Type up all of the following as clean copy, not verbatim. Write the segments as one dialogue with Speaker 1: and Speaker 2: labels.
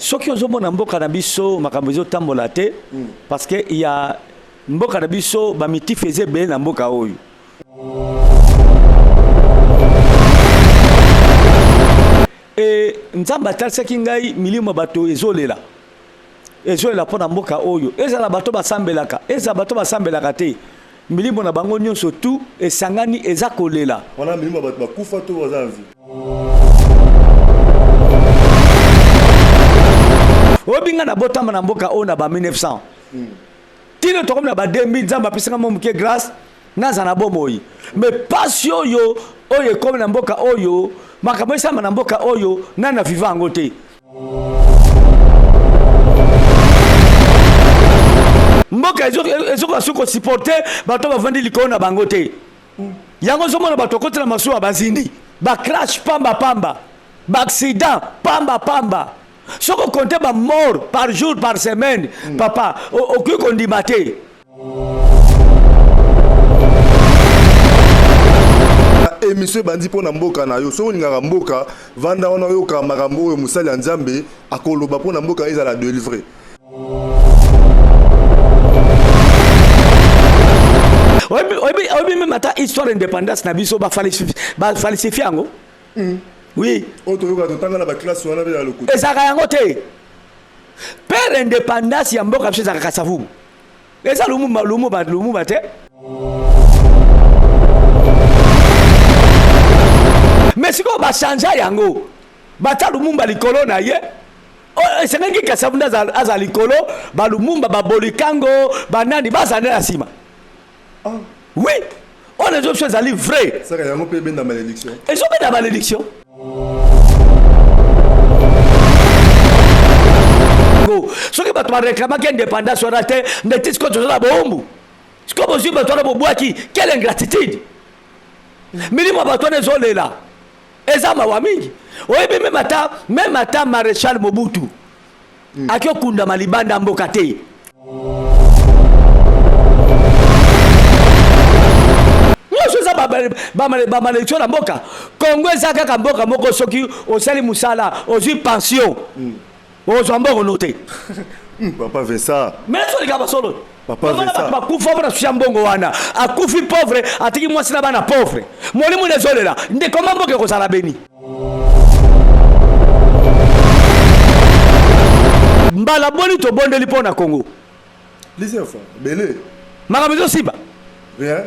Speaker 1: Soki ozomona mboka na biso makambo ezotambola te, parce que ya mboka na biso bamitifu eza ebele na mboka oyo. E Nzambe atalisaki ngai milimo ya bato ezolela, ezolela mpo na mboka oyo. Ezala bato basambelaka, ezala bato basambelaka te, milimo na bango nyonso tu esangani eza kolela.
Speaker 2: Wana milimo ya bato bakufa to baza na vie?
Speaker 1: Oyebi ngai nabotama na mboka oyo na ba 1900 tino tokomi na ba 2000. Nzambe apesanga mwa moke grâce, naza na bomoi. Mais pasi oyo oyo ekomi na mboka oyo, makambo esama na mboka oyo, nani na viva yango te. Mboka ezokoka soki kosupporte bato bavandi likolo na bango te. Yango ozomona bato okoti na masuwa bazindi, bacrash pamba pamba, baaccident pamba pamba. Soki okonte bamort par jour, par semaine, papa, okoki kondima te.
Speaker 2: Émission ebandi mpo na mboka na yo. Soki olingaka mboka, vanda wana, oyoka makambo oyo mosali ya Nzambe akoloba mpo na mboka ezala délivré.
Speaker 1: Oyebi même ata histoire indépendance na biso, bafalsifie yango. Oui.
Speaker 2: Oyo toyoka, totanga na baclasse wana mpe ya lokuta.
Speaker 1: Ezalaka yango te. Père indépendance ya mboka biso ezalaka Kasavubu, eza Lumumba, Lumumba, Lumumba te. Mais sikoyo bachangea yango, batia Lumumba likolo na ye. Oyo esengaki Kasavubu nde aza likolo, balumumba, babolikango, banani bazala nde na nsima. Oui, oyo nazo biso ezali vrai.
Speaker 2: Saka yango mpe ebenda malédiction.
Speaker 1: Ezobenda malédiction. Soki bato bareklamaki indépendance wana te, ndeti sikoyo toza na boumbu. Sikoyo bozwi bato wana, bobwaki. Quelle ingratitude! Milimo ya bato wana ezolela, eza mawa mingi. Oyebi, même ata maréchal Mobutu aki okundama libanda mboka te. Nyonso eza bamalédiction na mboka Kongo. Eza kaka mboka moko, soki osali mosala, ozwi pension, ozwa mbongo no te.
Speaker 2: Papa Vincent.
Speaker 1: Mais solinga basolo.
Speaker 2: Papa Vincent.
Speaker 1: Bato bakufa mpona suya mbongo wana. Akufi pauvre, atiki mwasi na bana pauvre. Molimo nde ezolela. Ndeko, ma mboka ekozala beni. Mbala boni tobondeli mpo na Kongo?
Speaker 2: Plusieurs fois, ebele.
Speaker 1: Makambo ezosimba?
Speaker 2: Rien.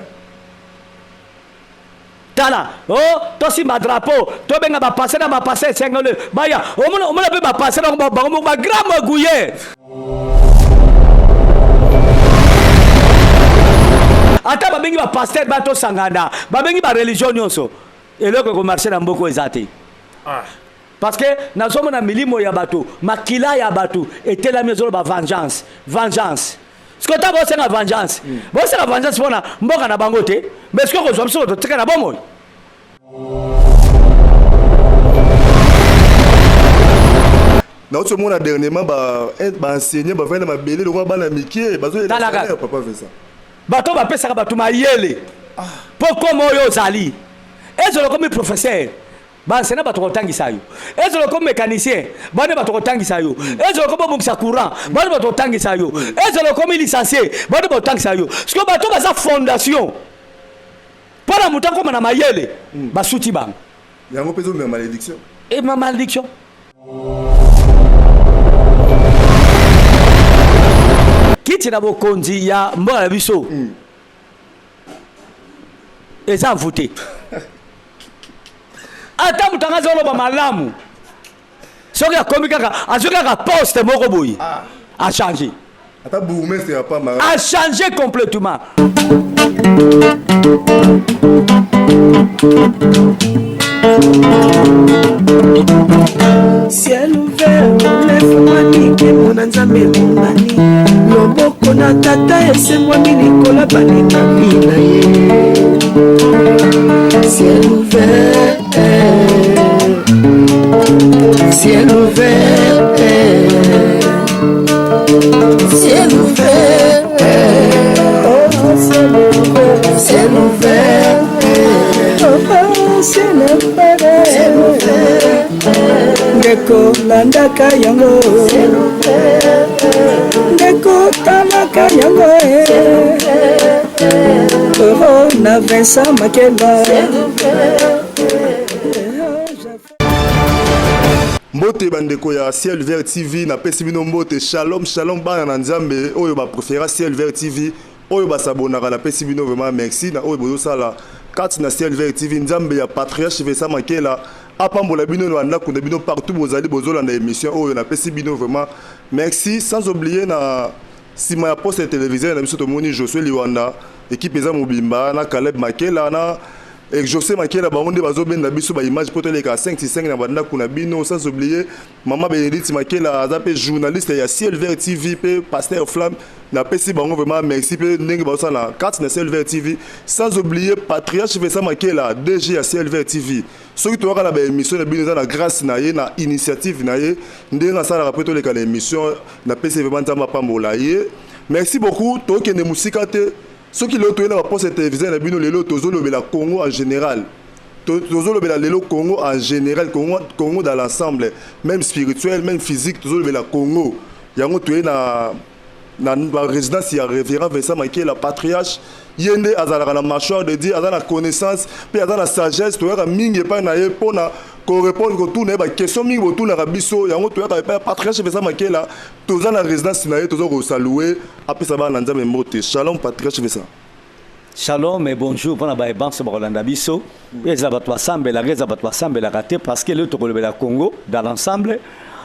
Speaker 1: Tala o oh, tosimba drapeau, tobenga bapasteur na bapasteur, esengeli baya. Omona, omona mpe bapasteur bango moko bagrand magouilleur. Ata babengi bapasteur, batosangana, babengi bareligion nyonso, eloko ekomarche na mboka eza te. Parce que nazomona milimo ya bato, makila ya bato etelami, ezoloba vengeance, vengeance. Sikoyo ntango bosenga vengeance, bosenga vengeance mpona mboka na bango te. Mais sikoyo kozwa biso totika na bomoi.
Speaker 2: Nauti omona dernièrement baenseignant bavandi na mabele lokola bana mike.
Speaker 1: Tala kaka.
Speaker 2: Papa Vincent.
Speaker 1: Bato bapesaka bato mayele mpo koma oyo ozali. Ezala okomi professeur, baenseignant bato kotangisa yo. Ezala okomi mécanicien, bana bato kotangisa yo. Ezala okomi obongisa courant, bana bato kotangisa yo. Ezala okomi licencié, bana bato kotangisa yo. Sikoyo bato baza fondation mpo na moto akóma na mayele, basuti bango.
Speaker 2: Yango mpe ezomema malédiction.
Speaker 1: E ma malédiction. Kiti na bokonzi ya mboka na biso eza mvute. Ata moto anga azoloba malamu, soki akomi kaka, azwi kaka poste moko boye, achange.
Speaker 2: Ata bourgmestre ya pamba.
Speaker 1: Achange complètement.
Speaker 3: Ciel ouvert efungwami, nkembo na Nzambe emonani, loboko na Tata esembwami likolo balingami na ye. Ciel ouvert, ciel ouvert, ciel ouvert, oh, ciel ouvert, ciel ouvert, oh, ciel ouvert, ciel ouvert. Ndeko, landaka yango. Ndeko talaka yango e na Vincent Makela.
Speaker 2: Mbote bandeko ya Ciel Vert TV, napesi bino mbote. Shalom shalom bana na Nzambe oyo bapréféra Ciel Vert TV, oyo basabonaka, napesi bino vraiment merci na oyo bozosala kati na Ciel Vert TV. Nzambe ya patriarche Vincent Makela apambola bino na bandako na bino partout bozali bozolanda émission oyo. Napesi bino vraiment merci. Sans oublier, na nsima ya poste ya téléviseur na biso tomoni Josué Liwanda, équipe eza mobimba na Caleb Makela na José Makela, bango nde bazobenda biso baimage mpo toleka 5 5 na bandako na bino. Sans oublier mama Bénédicte Makela, aza mpe journaliste ya Ciel Vert TV, mpe pasteur Flamme. Napesi bango vraiment merci mpe ndenge bazosala kati na Ciel Vert TV. Sans oublier patriarche Vincent Makela, DG ya Ciel Vert TV. Soki toyaka na baémission na bino, eza na grâce na ye, na initiative na ye, ndenge asalaka mpe toleka na émission. Napesi vraiment, Nzambe apambola ye. Merci beaucoup. Tokende mosika te. Soki lelo toye na baposte ya téléviseur na bino, lelo tozolobela Congo en général. Tozolobela lelo Congo en général, Congo, Congo dans l'ensemble, même spirituel, même physique. Tozolobela Congo yango. Toye na barésidence ya révérend Vincent Makela, patriarche. Ye nde azalaka na mâchoire de Dieu, aza na connaissance mpe aza na sagesse. Toyaka mingi epai na ye mpona korépondre, kotuna ye baquestion mingi botunaka biso. Yango toyaka epai ya patriarche Vincent Makela. Toza na résidence na ye, toza kosaluer, apesa bana na Nzambe mbote. Shalom, patriarche Vincent.
Speaker 1: Shalom et bonjour mpona baebanso bakolanda biso. Eza bato basambelaka, eza bato basambelaka te, parce que lelo tokolobela Congo dans l'ensemble.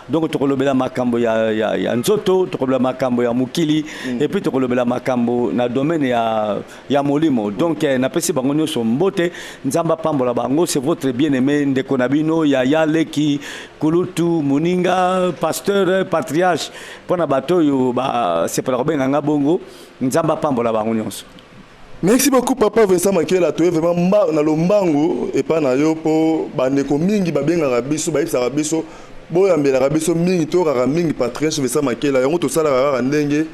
Speaker 1: Donc tokolobela makambo ya nzoto, tokolobela makambo ya mokili, et puis tokolobela makambo na domaine ya molimo. Donc napesi bango nyonso mbote, Nzambe apambola bango. C'est votre bien aimé, ndeko na bino, yaya, leki, kulutu, moninga, pasteur, patriarche, mpona bato oyo basepela kobenga nga bongo. Nzambe apambola bango nyonso.
Speaker 2: Merci beaucoup, papa Vincent Makela. Toye vraiment na lombangu epai na yo mpo bandeko mingi babengaka biso, bayebisaka biso boyambelaka biso mingi, toyokaka mingi patriarche Vincent Makela. Yango tosalaka kaka ndenge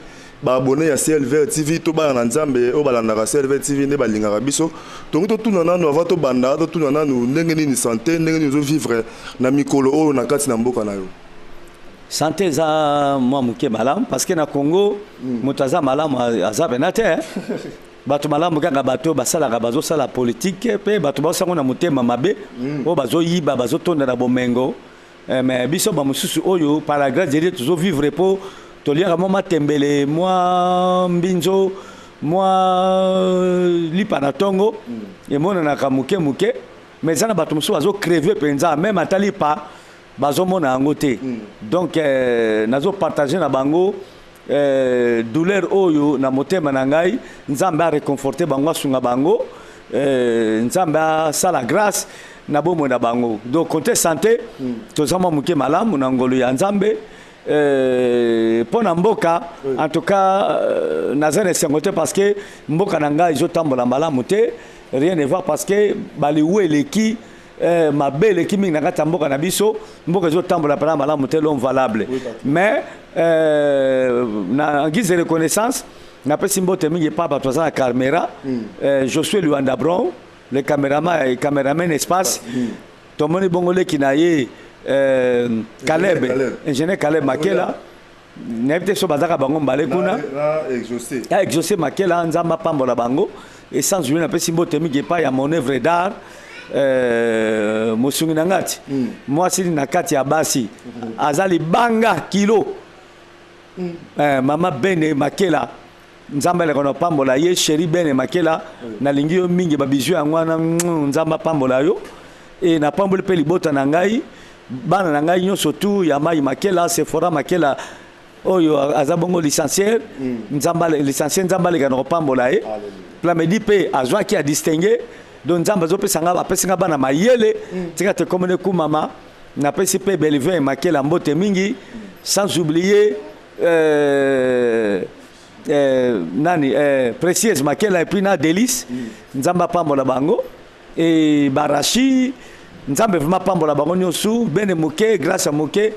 Speaker 2: baabonnés ya Ciel Vert TV to bana na Nzambe oyo balandaka Ciel Vert TV nde balingaka biso. Tongi totuna nanu, avant tobanda, totuna nanu ndenge nini santé, ndenge nini ozovivre na mikolo oyo na kati na mboka na yo.
Speaker 1: Santé eza mwa moke malamu, parce que na Congo moto aza malamu aza pena te, eh. Bato malamu kaka bato basalaka, bazosala politike, mpe bato bazosango na motema mabe oyo bazoyiba, bazotonda na bomengo. Mais biso bamosusu oyo, par la grâce de Dieu, tozovivre mpo toliaka mwa matembele, mwa mbinzo, mwa lipa na ntongo, emonanaka moke moke. Mais eza na bato mosusu bazocrever mpenza, même ata lipa bazomona yango te. Donc nazopartage na bango douleur oyo na motema na ngai. Nzambe aréconforte bango, asunga bango, Nzambe asala grâce na bomoi na bango. Donc côté santé, toza mwa moke malamu na ngolu ya Nzambe. Mpo na mboka, en tout cas naza na esengo te, parce que mboka na ngai ezotambola malamu te, rien ne va, parce que baliwu eleki, mabe eleki mingi na kati ya mboka na biso. Mboka ezotambola mpena malamu te, l'homme valable. Mais na en guise de reconnaissance, napesi mbote mingi epa bato baza na caméra, Josué Luanda Bron, le caméraman, caméraman espace. Tomoni bongo leki na ye Caleb,
Speaker 2: Caleb.
Speaker 1: Ingénieur Caleb Makela. Nayebi te so bazaka bango mbale kuna.
Speaker 2: Na Exaucé.
Speaker 1: Ya Exaucé Makela, Nzambe apambola bango. Et sans oublier, napesi mbote mingi epai ya mon œuvre d'art, mosungi na nga ti mwasi na kati ya basi, aza libanga kilo, mama Bene Makela. Nzambe aleka na pambola ye. Chéri Bene Makela, nalingi yo mingi, babisous yango wana. Nzambe apambola yo. E napamboli mpe libota na ngai, bana na ngai nyonso tu ya mai Makela, Sephora Makela oyo aza bongo licencié, Nzambe licencié, Nzambe aleka na kopambola ye. Plamedi mpe azwaki adistingue. Donc Nzambe azopesa nga, apesi nga bana mayele. Tika te komone kumama. Napesi mpe Belvin Makela mbote mingi. Sans oublier nani, Précieuse Makela et puis na Délice. Nzambe apambola bango e Barashi. Nzambe vraiment apambola bango nyonso, bene moke, grâce ya moke.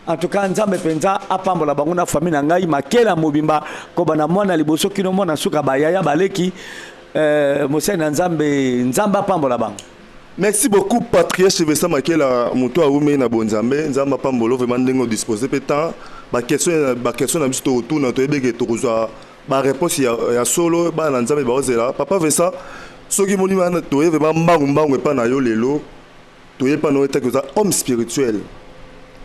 Speaker 1: En tout cas, Nzambe mpenza apambola bango na famille na ngai Makela mobimba, koba na mwana liboso kino mwana suka, bayaya, baleki, mosali na Nzambe. Nzambe apambola bango.
Speaker 2: Merci beaucoup, patriarche Vincent Makela, moto awumei na bonzambe. Nzambe apambolo vraiment ndenge odispose mpe temps. Baquestion na biso tokotuna, toyebeke tokozwa baréponse ya solo. Bana na Nzambe baozela papa Vincent. Soki moni wana, toye vraiment mbangu mbangu epa na yo lelo. Toye epa na yo etaki oza homme spirituel,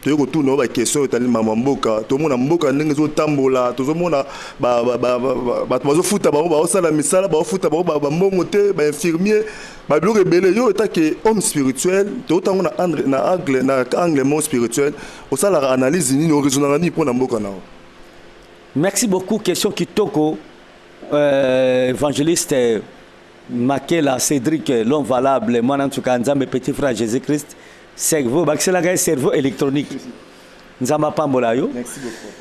Speaker 2: toye kotuna oyo baquestion etali mama mboka. Tomona mboka ndenge ezotambola, tozomona bato bazofuta bango, baosala misala, baofuta bango bambongo te, bainfirmier, babiloko ebele. Yo etake homme spirituel, toyotango na angle mo spirituel, osalaka analyse nini, oraisonnaka nini mpo na mboka na yo?
Speaker 1: Merci beaucoup, question kitoko, évangéliste Makela Cédric, l'homme valable, mwana nsuka Nzambe, petit frère Jésus-Christ, cerveau bakiselaka ye cerveau électronique. Nzambe apambola yo.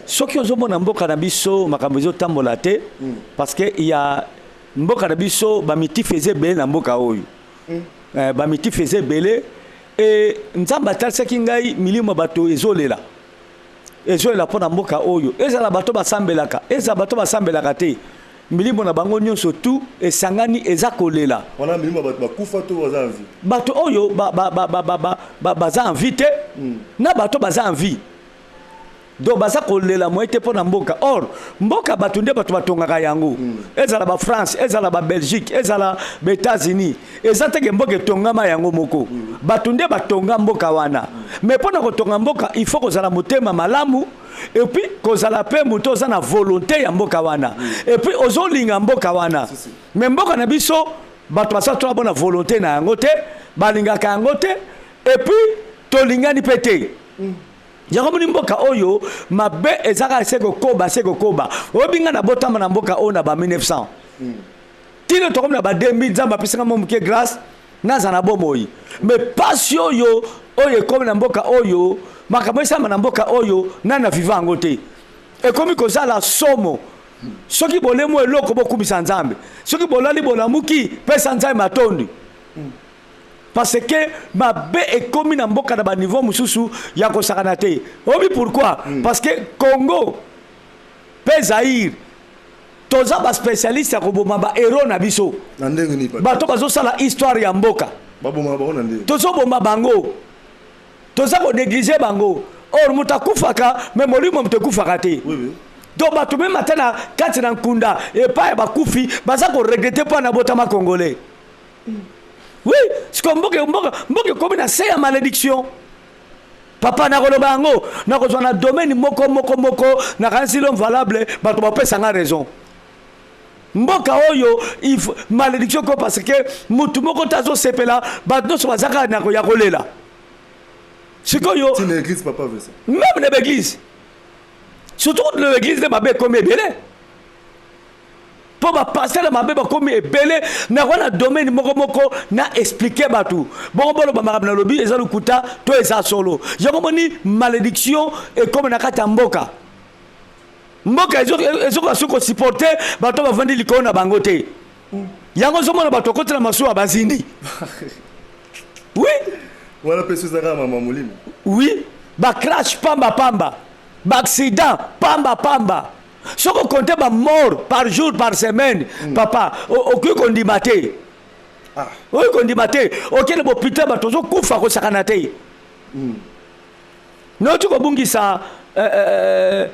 Speaker 1: Soki ozomona mboka na biso, makambo ezotambola te, parce que ya mboka na biso, bamitif eza ebele na mboka oyo. Bamitif eza ebele. E Nzambe atalisaki ngai milimo ya bato ezolela, ezolela mpo na mboka oyo. Ezala bato basambelaka, ezala bato basambelaka te, milimo na bango nyonso tu esangani, eza kolela.
Speaker 2: Wana milimo ya bato bakufa to baza en vie?
Speaker 1: Bato oyo baza en vie te, na bato baza en vie. Donc baza kolela moye te mpo na mboka. Or mboka, bato nde bato batongaka yango. Ezala bafrance, ezala babelgique, ezala baÉtats-Unis, eza teke mboka etongama yango moko. Bato nde batonga mboka wana. Mais mpo na kotonga mboka, il faut kozala motema malamu, et puis kozala mpe moto oza na volonté ya mboka wana, et puis ozolinga mboka wana. Mais mboka na biso, bato basala tola bona volonté na yango te, balingaka yango te, et puis tolingani mpe te. Yango moni mboka oyo mabe eza kaka se kokoba, se kokoba. Oyebi, ngai nabotama na mboka oyo na ba 1900 tino tokomi na ba 2000. Nzambe apesanga mo moke grâce, naza na bomoi. Mais pasi oyo oyo ekomi na mboka oyo, makambo esalama na mboka oyo, nani na viva yango te. Ekomi kozala somo. Soki bolemu eloko, bokumisa Nzambe. Soki bolali, bolamuki, pesa Nzambe matondi, parce que mabe ekomi na mboka na baniveau mosusu ya kosakana te. Oyebi pourquoi? Parce que Congo mpe Zaire, toza baspécialiste ya koboma bahéros na biso.
Speaker 2: Na ndenge nini?
Speaker 1: Bato bazosala histoire ya mboka.
Speaker 2: Baboma bango na ndenge?
Speaker 1: Tozoboma bango, toza konéglige bango. Or moto akufaka, mais molimo moto ekufaka te. Donc bato même ata na kati na nkunda, epai ya bakufi, baza koregretter mpo na botama congolais. Oui, siko mboka ekomi na se ya malédiction. Papa, nakoloba yango, nakozwa na domaine moko moko moko. Nakanisi l'homme valable, bato bapesanga raison. Mboka oyo, malédiction ko, parce que mutu moko te azosepela, bato nyonso baza kaka ya kolela. Sikoyo même na baeglise, surtout na baeglise nde mabe ekomi ebele, mpo bapasteur ya mabe bakomi ebele. Nakoa na domaine moko moko na expliquer bato bongo, boloba makambo nalobi eza lokuta to eza solo. Yango moni malédiction ekomi na kati ya mboka. Mboka ezokoka soki kosupporter bato bavandi likolo na bango te. Yango ozomona bato okotela masuwa, bazindi. Oui.
Speaker 2: Wana mpe so ezaka mama molimo.
Speaker 1: Oui, bacrash pamba pamba, baaccident pamba pamba. Soki okonte bamort par jour, par semaine, papa, okoki kondima te. Okoki kondima te. Okende bopita, bato ozokufa kosakana te. Noti kobungisa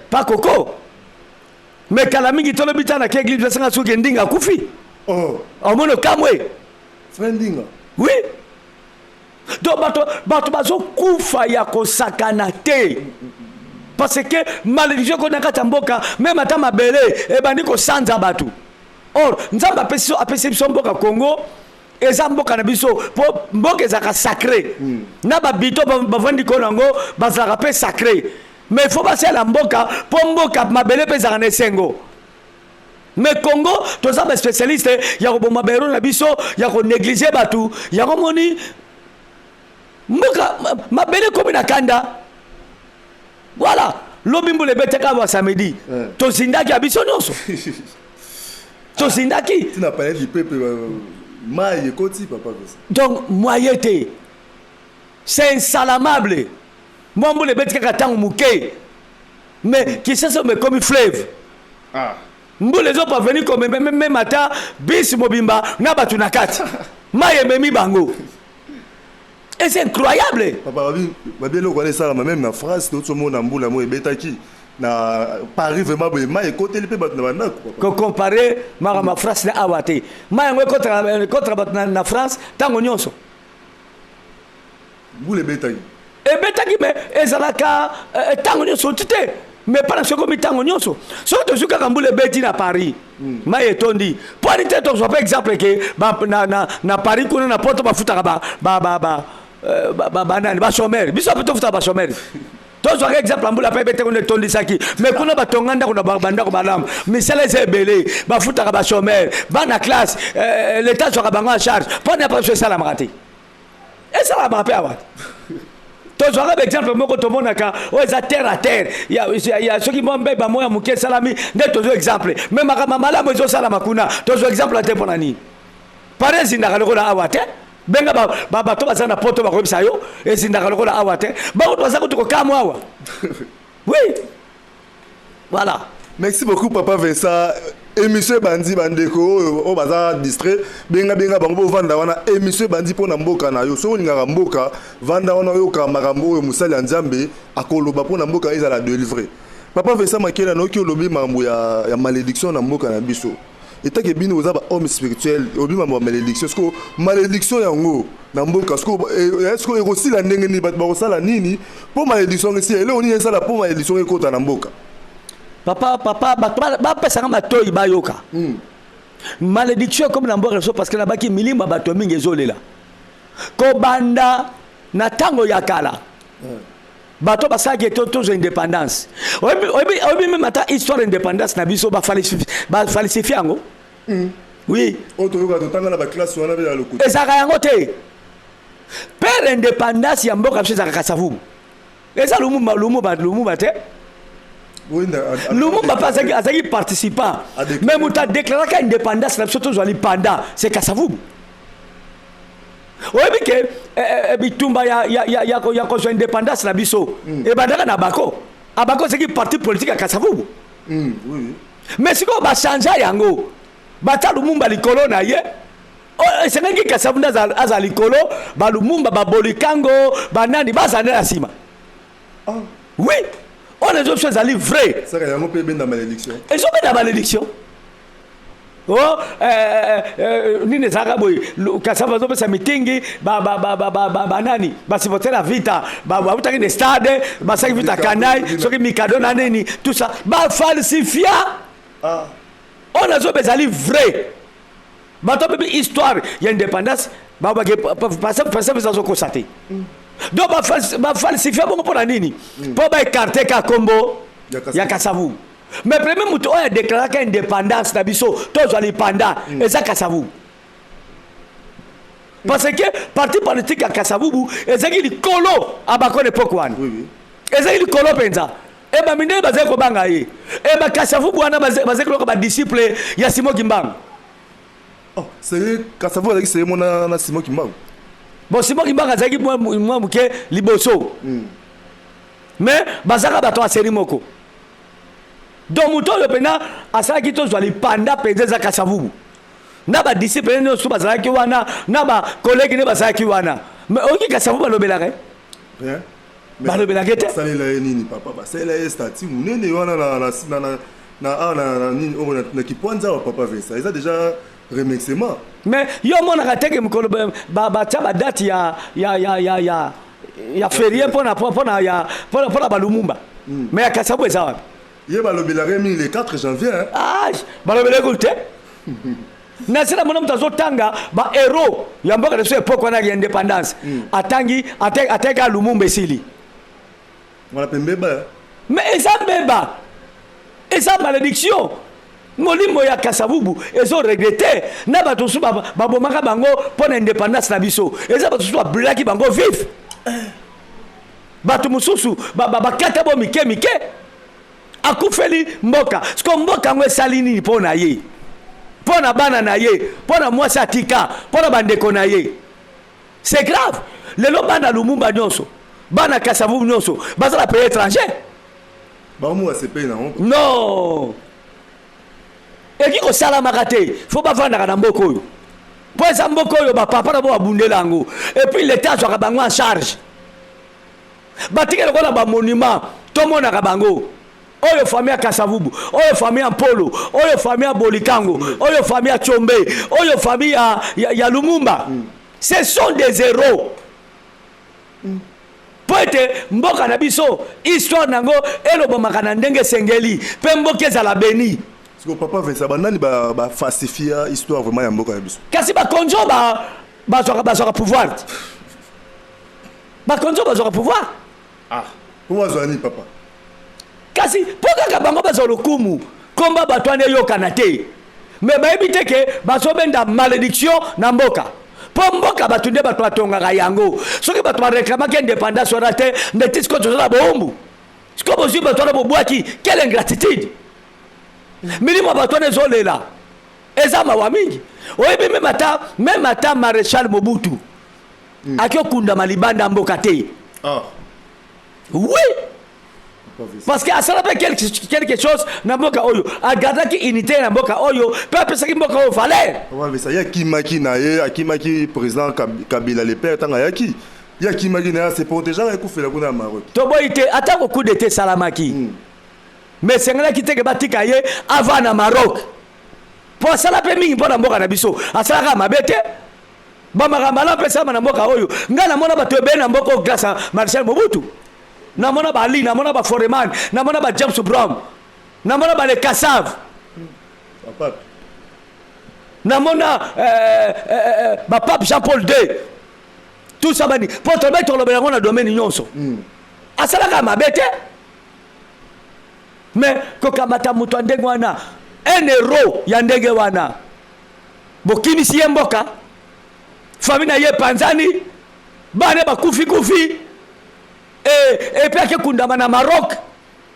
Speaker 1: pakoko, mais kala mingi tolobi ta na ke église basanga soki Ndinga akufi.
Speaker 2: Oh.
Speaker 1: Omoni, okamwe.
Speaker 2: Frère Ndinga?
Speaker 1: Oui. Donc bato bazokufa ya kosakana te, parce que malédiction ekoti na kati ya mboka. Même ata mabele ebandi kosanza bato. Or Nzambe apesi biso mboka Congo, eza mboka na biso, mpo mboka ezalaka sacré. Na babito bavandi ko nango bazalaka mpe sacré. Mais il faut basala mboka mpo mboka mabele mpe ezalaka na esengo. Mais Congo, toza baspécialiste ya koboma bahéros na biso, ya konéglige bato. Yango moni mboka mabele ekomi na kanda. Voilà, lobi mbula ebetaka ba samedi, tozindaki ya biso nyonso, tozindaki.
Speaker 2: Tina palais du peuple, mai ekoti, papa.
Speaker 1: Donc moyen te, c'est insalamable. Mwa mbula ebeti kaka ntango moke, mais Kinshasa ekomi fleuve. Mbula ezoparvenir komema même ata bisi mobimba na bato na kati, mai ememi bango. Et c'est incroyable.
Speaker 2: Papa, babi eloko wana esalama même na France. Tozomona mbula mo ebetaki na Paris, vraiment boye mai ekoteli mpe bato na bandako.
Speaker 1: Kocomparer makambo ya France na awa te. Mai yango ekotaka bato na France ntango nyonso.
Speaker 2: Mbula ebetaki.
Speaker 1: Ebetaki, mais ezalaka ntango nyonso ti te. Mais mpa na soki okomi ntango nyonso, soki tozwi kaka mbula ebeti na Paris, mai etondi, mpo ani te? Tozwa mpe exemple ke na Paris kuna na Poto bafutaka banani? Bachômeurs. Biso mpe tofutaka bachômeurs. Tozwaka exemple ya mbula mpe ebete kuna, etondisaki, mais kuna batonga ndako na bandako malamu, misala eza ebele, bafutaka bachômeurs, bana classe, l'État azwaka bango en charge. Mpo na biso esalamaka te, esalamaka mpe awa. Tozwaka baexemple moko tomonaka oyo eza terre à terre ya soki mwa mbeba moko ya moke esalami nde tozwa exemple. Mais makambo malamu ezosalama kuna, tozwa exemple te. Mpo na nini? Paris ezindaka lokola awa te. Benga bato baza na Poto, bakoyebisa yo ezindaka lokola awa te. Bango baza kutu kokamwa awa. Oui, voilà.
Speaker 2: Merci beaucoup, papa Vincent. Émission ebandi. Bandeko oyo baza distrait, benga benga bango, bovanda wana. Émission ebandi mpo na mboka na yo. Soki olingaka mboka, vanda wana, oyoka makambo oyo mosali ya Nzambe akoloba mpo na mboka ezala délivré. Papa Vincent Makela, nayoki olobi makambo ya malédiction na mboka na biso. Etake bino oza bahomme spirituel, olobi makambo ya malédiction. Siko malédiction yango na mboka, siko ekosila ndenge nini? Bato bakosala nini mpo malédiction yango esila? Eloko nini esala mpo malédiction ekota na mboka?
Speaker 1: Papa, papa, bato bapesanga matoi bayoka. Malédiction ekomi na mboka biso parce que nabaki milimo ya bato mingi ezolela kobanda na ntango ya kala. Bato basalaki ete tozwa indépendance. Oyebi même ata histoire indépendance na biso, bafalsifie yango, oui.
Speaker 2: Oyo toyoka, totanga na baclasse wana mpe ya lokuta.
Speaker 1: Ezalaka yango te. Père indépendance ya mboka biso ezalaka Kasavubu. Eza Lumumba, Lumumba, Lumumba te. Lumumba mpe azalaki participant, mais moto adéclaraka indépendance na biso, tozwa lipanda, c'est Kasavubu. Oyebi ke bitumba ya kozwa indépendance na biso ebandaka na Abako. Abako ezalaki parti politique ya Kasavubu. Mais sikoyo bachangea yango, batia Lumumba likolo na ye. Esengaki Kasavubu nde aza likolo, balumumba, babolikango, banani bazala nde na nsima. Oui, oyo ezo biso ezali vrai.
Speaker 2: Saka yango mpe ebenda malédiction.
Speaker 1: Ezobenda malédiction. O nini ezalaka boye? Kasavu azopesa mitingi, banani basupporter ya Vita bautaki na stade, basalaki Vita kanai soki mikado na nini, tout ça bafalsifia. Oyo nazoba ezali vrai. Bato bayebi histoire ya indépendance babake pasa azokosa te. Donc bafalsifia bongo mpo na nini? Mpo baécarter ka kombo ya Kasavu. Mais premier moto oyo adéclaraka indépendance na biso, tozwa lipanda, eza Kasavubu, parce que parti politique ya Kasavubu ezalaki likolo. Abako na époque wana ezalaki likolo mpenza. E bamindele bazali kobanga ye. E bakasavubu wana bazali koloka badisciple ya Simon Kimbangu.
Speaker 2: Oh, sérieux? Kasavubu azalaki sérieux mona na Simon Kimbangu?
Speaker 1: Bon, Simon Kimbangu azalaki mwa moke liboso, mais bazalaka bato ya série moko. Donc moto oyo mpenza asalaki tozwa lipanda mpenza eza Kasavubu na badisciple nyonso bazalaki wana, na bacollègue nde bazalaki wana. Mais oyoki Kasavubu balobelaka? Balobelaki te.
Speaker 2: Basalela ye nini, papa? Basalela ye statue monene wana na nini oyo na Kipwanza awa. Papa Vincent, eza déjà remerciement.
Speaker 1: Mais yo omonaka teke mokolo batia badate ya férié mpona balumumba, mais ya Kasavu eza wapi?
Speaker 2: Ye balobelaka mingi le 4 janvier.
Speaker 1: Ah, balobelaki kutu te. Na se namona moto azotanga bahéros ya mboka na biso époque wana ya indépendance, atangi ateka Lumumba, esili.
Speaker 2: Wana mpe mbeba.
Speaker 1: Mais eza mbeba, eza malédiction. Molimo ya Kasavubu ezoregretter na bato mosusu babomaka bango mpo na indépendance na biso. Eza bato mosusu babrûlaki bango vif, bato mosusu bakata bo mike mike. Akufeli mboka. Siko mboka yango esali nini mpo na ye, mpo na bana na ye, mpo na mwasi atika, mpo na bandeko na ye? C'est grave. Lelo bana Lumumba nyonso, bana Kasavubu nyonso baza na pays étranger.
Speaker 2: Bango basepeli nango.
Speaker 1: Non, eki kosalamaka te. Faut bavandaka na mboka oyo. Mpo eza mboka oyo bapapa na bo babundela yango, et puis l'État azwaka bango en charge. Batiki lokola bamonument, tomonaka bango. Oyo famille ya Kasavubu, oyo famille ya Mpolo, oyo famille ya Bolikango, oyo famille ya Tshombe, oyo famille ya Lumumba. Ce sont des héros. Mpo ete mboka na biso, histoire nango elobamaka na ndenge esengeli, mpe mboka ezala beni.
Speaker 2: Siko papa Vincent, banani bafalsifia histoire vraiment ya mboka na biso?
Speaker 1: Kasi bakonzi oyo bazwaka pouvoir te, bakonzi oyo bazwaka pouvoir.
Speaker 2: Ah, po bazwa nini, papa?
Speaker 1: Kasi mpo kaka bango bazwa lokumu, komba bato wana eyokana te. Me bayebi te ke bazobenda malédiction na mboka, mpo mboka bato nde bato batongaka yango. Soki bato bareklamaki indépendance wana te, ndeti sikoyo toza na bowumbu. Sikoyo bozwi bato wana, bobwaki. Quelle ingratitude! Milimo ya bato wana ezolela, eza mawa mingi. Oyebi, même ata maréchal Mobutu aki okundama libanda ya mboka te. Oui, parce que asala mpe quelque chose na mboka oyo, agardaki unité na mboka oyo mpe apesaki mboka oyo valeur.
Speaker 2: Papa Vincent, ye akimaki na ye, akimaki président Kabila le père. Ntango ayaki, ye akimaki na ye, ase protégeaka, ekufela kuna ya Maroc.
Speaker 1: Toboyi te, atako coup d'état esalamaki, mais esengelaki teke batika ye avant na Maroc, mpo asala mpe mingi mpo na mboka na biso. Asalaka mabe te, bamakambo ala mpe esalama na mboka oyo. Ngai namona bato ebele na mboka oyo grâce à maréchal Mobutu. Namona bali, namona baforeman, namona ba James Brown, namona bale Kassav,
Speaker 2: bapape,
Speaker 1: namona bapape Jean Paul II, tout ça. Bani mpo tobe tolobela yango na domaine nyonso. Asalaka mabe te, mais kokamata moto ya ndenge wana, un héros ya ndenge wana, bokimisi ye mboka, famille na ye epanzani, bana bakufi-kufi, et puis akekundama na Maroc.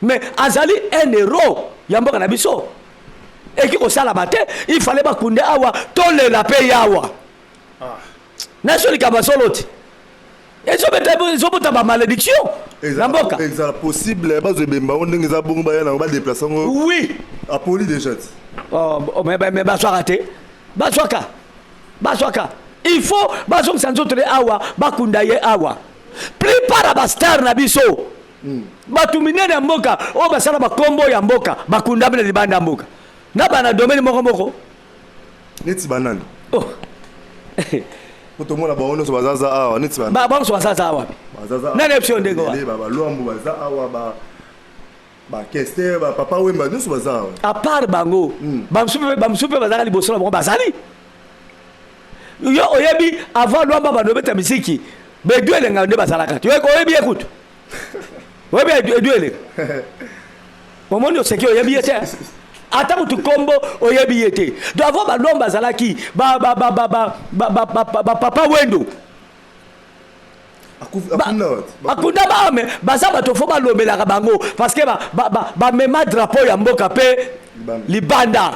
Speaker 1: Mais azali un héros ya mboka na biso. Eki kosalama te, il fallait bakunde awa, tolela mpe yawa. Naso likambo ya solo te, ezobota bamalédiction na mboka.
Speaker 2: Ezala possible bazwa ebemba ngo ndenge eza bongo, baya nango, badeplace yango?
Speaker 1: Oui.
Speaker 2: Apoli déjà ti.
Speaker 1: Oh, mais bazwaka te, bazwaka, bazwaka. Il faut bazongisa nzoto ne awa, bakunda ye awa. Plupart ya bastar na biso, bato minene ya mboka oyo basala bakombo ya mboka, bakundami na libanda ya mboka na bana domaine moko moko.
Speaker 2: Neti banani?
Speaker 1: Oh.
Speaker 2: Po tomona bango nyonso bazaza awa, neti
Speaker 1: bango nyonso bazaza awa.
Speaker 2: Bazaza.
Speaker 1: Nani yebi biso ndenge wana?
Speaker 2: Balwambo baza awa, bakester, bapapa Wemba nyonso baza awa.
Speaker 1: À part bango, bamosusu mpe bazalaka liboso na bango, bazali. Yo oyebi, avant Lwamba bando obeta misiki, bedu Elenga nde bazalaka te. Oyebi ye kutu? Oyebi Edu Elenga? Omoni, oseki, oyebi ye te. Ata kutu kombo oyebi ye te. Donc avant balwamba bazalaki bapapa Wendo. Akunda ba, me baza bato fo balobelaka bango, parce que bamema drapeau ya mboka mpe libanda.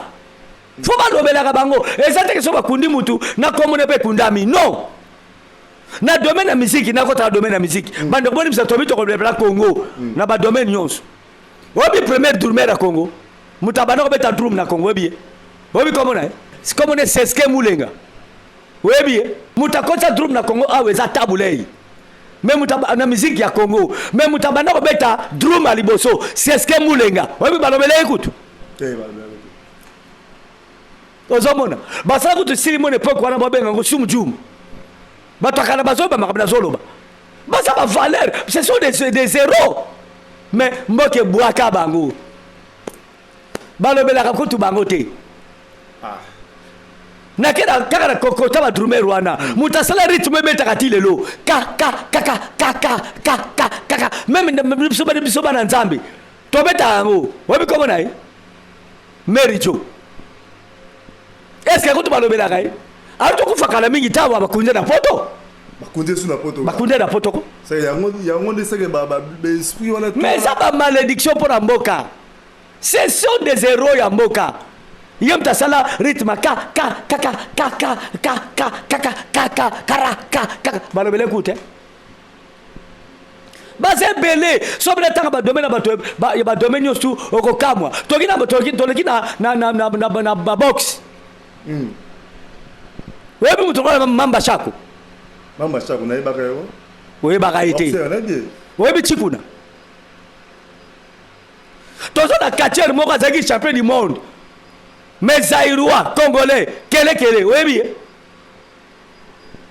Speaker 1: Fo balobelaka bango. Eza teke so bakundi mutu na kombo ne mpe ekundami, non. Na domaine ya misiki, nakotaka domaine ya misiki. Bandeko, bonimisa, tobi tokolobela Congo na badomaine nyonso. Oyebi premier drummer ya Congo, moto abanda kobeta drum na Congo, oyebi ye? Oyebi kombo na ye? Kombo ne Seske Mulenga. Oyebi ye? Moto akotisa drum na Congo awa eza Tabu Ley. Me moto na musique ya Congo, me moto abanda kobeta drum ya liboso, Seske Mulenga. Oyebi balobela ye kutu? Ozomona, basala kutu sili mona epoke wana, babenga yango sumu jumu. Bato akala bazoyeba makambo nazoloba. Baza bavaleur, ce sont des héros, mais mboka ebwaka bango, balobelaka kutu bango te. Nakenda kaka na kokota badrummer wana, moto asala rythme ebetaka ti lelo, ka ka kaka ka ka ka ka kaka. Même biso, biso bana Nzambe, tobetaka yango. Oyebi kombo na ye? Mary Jo. Est ce que kutu balobelaka ye? Ari tokufa kala mingi ntango bakunze na Poto.
Speaker 2: Bakunze su na Poto.
Speaker 1: Bakunze na Poto ko.
Speaker 2: Yango nde seke baesprit wana.
Speaker 1: Mais eza bamalédiction mpo na mboka. Ce sont des héros ya mboka. Ye moto asala rythme ka ka kaka ka ka ka ka kaka ka ka kara ka kaka, balobele ku te. Baza ebele. So bena ntanga badomaine na bato ya badomaine nyonso, okokamwa. Toleki na baboxe. Oyebi moto lokola Mamba Shako?
Speaker 2: Mamba Shako nayebaka yo.
Speaker 1: Oyebaka ye te. Oyebi Chikuna? Toza na catcheur moko azalaki champion du monde. Mais Zaïrois, Congolais, kele kele, oyebi ye?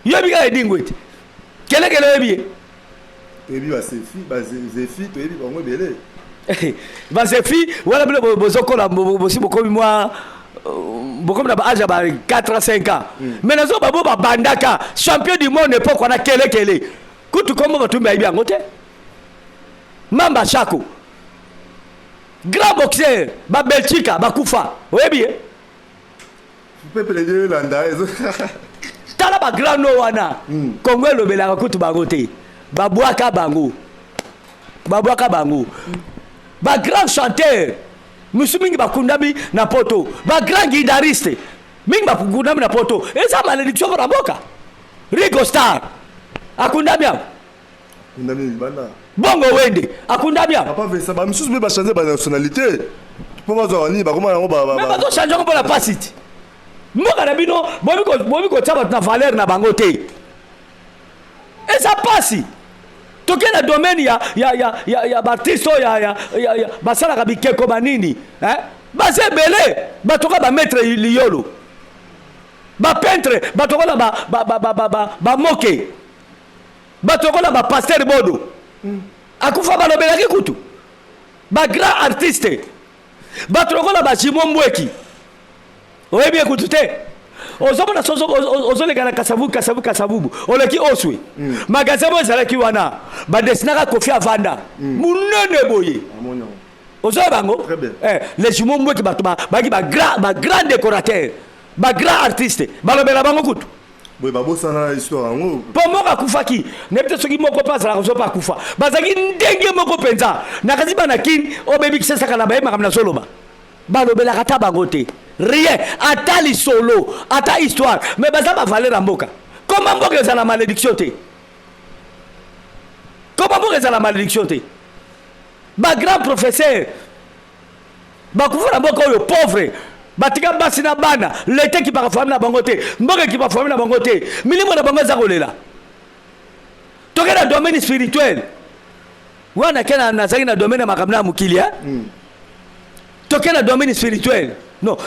Speaker 1: Yoyebi kaka Edingwe te. Kele kele oyebi ye?
Speaker 2: Toyebi ba Zefi, ba Zefi, toyebi bango ebele.
Speaker 1: Ba Zefi, wana bino bozokola bosi bokomi mwa bokomi na ba age ya ba 4 ans 5 ans. Mais nazo babo babandaka champion du monde époque wana kele kele. Kutu kombo bato bayebi yango te. Mamba Shako. Grand boxeur, ba Belchika bakufa. Oyebi ye?
Speaker 2: Peuple de landa ezo.
Speaker 1: Tala ba grand no wana. Congo elobelaka kutu bango te. Babwaka bango. Babwaka bango. Ba grand chanteur misu mingi bakundami na poto. Ba grand guitariste mingi bakundami na poto. Eza malédiction mpona mboka. Rigo Star akundami awa.
Speaker 2: Akundami libanda.
Speaker 1: Bongo Wende akundami awa.
Speaker 2: Papa Vincent, ba misusu mpe ba changer ba nationalité. Mpo bazwa nini bakoma yango ba
Speaker 1: ba. Mais bazo changer yango mpona pasi ti. Mboka na bino bomi kotia bato na valeur na bango te. Eza pasi. Toke na domaine ya ya ya ya ya baartiste oyo ya ya ya, ya basalaka bikeko banini eh? Baza ebele bato ka ba maître liyolo. Ba peintre bato kola ba ba ba ba ba, ba, ba moke. Bato lokola ba pasteur Bodo akufa balobelaki kutu ba grand artiste bato lokola ba Jimo Mbweki oyebi ye kutu te ozomona sozo ozoleka na kasavubu kasavubu kasavubu oleki oswe magasin mo ezalaki wana badesinaka Koffi avanda monene boye ozoyeba yango eh, les jumeaux Mbweki bato bayaki ba grand ba grand décorateur ba grand artiste balobela bango kutu
Speaker 2: Boye babosana histoire yango.
Speaker 1: Mpo moko akufaki, nayebi te soki moko mpe azalaka zo mpe akufa. Bazalaki ndenge moko mpenza. Nakasi bana Kin oyo bayebi Kisasa kala bayebi makambo nazoloba. Balobelaka ata bango te. Rien. Ata lisolo, ata histoire. Mais baza ba valeur ya mboka. Koma mboka ezala malédiction te. Koma mboka ezala malédiction te. Ba grand professeur Bakufa na mboka oyo pauvre. Batika basi na bana, l'etat ekipaka famille na bango te, mboka ekipa famille na bango te, milimo na bango eza kolela. Toke na domaine spirituel. Wana ke na nazalaki na domaine ya makambo na mokili hein? Toke na domaine spirituel. Non,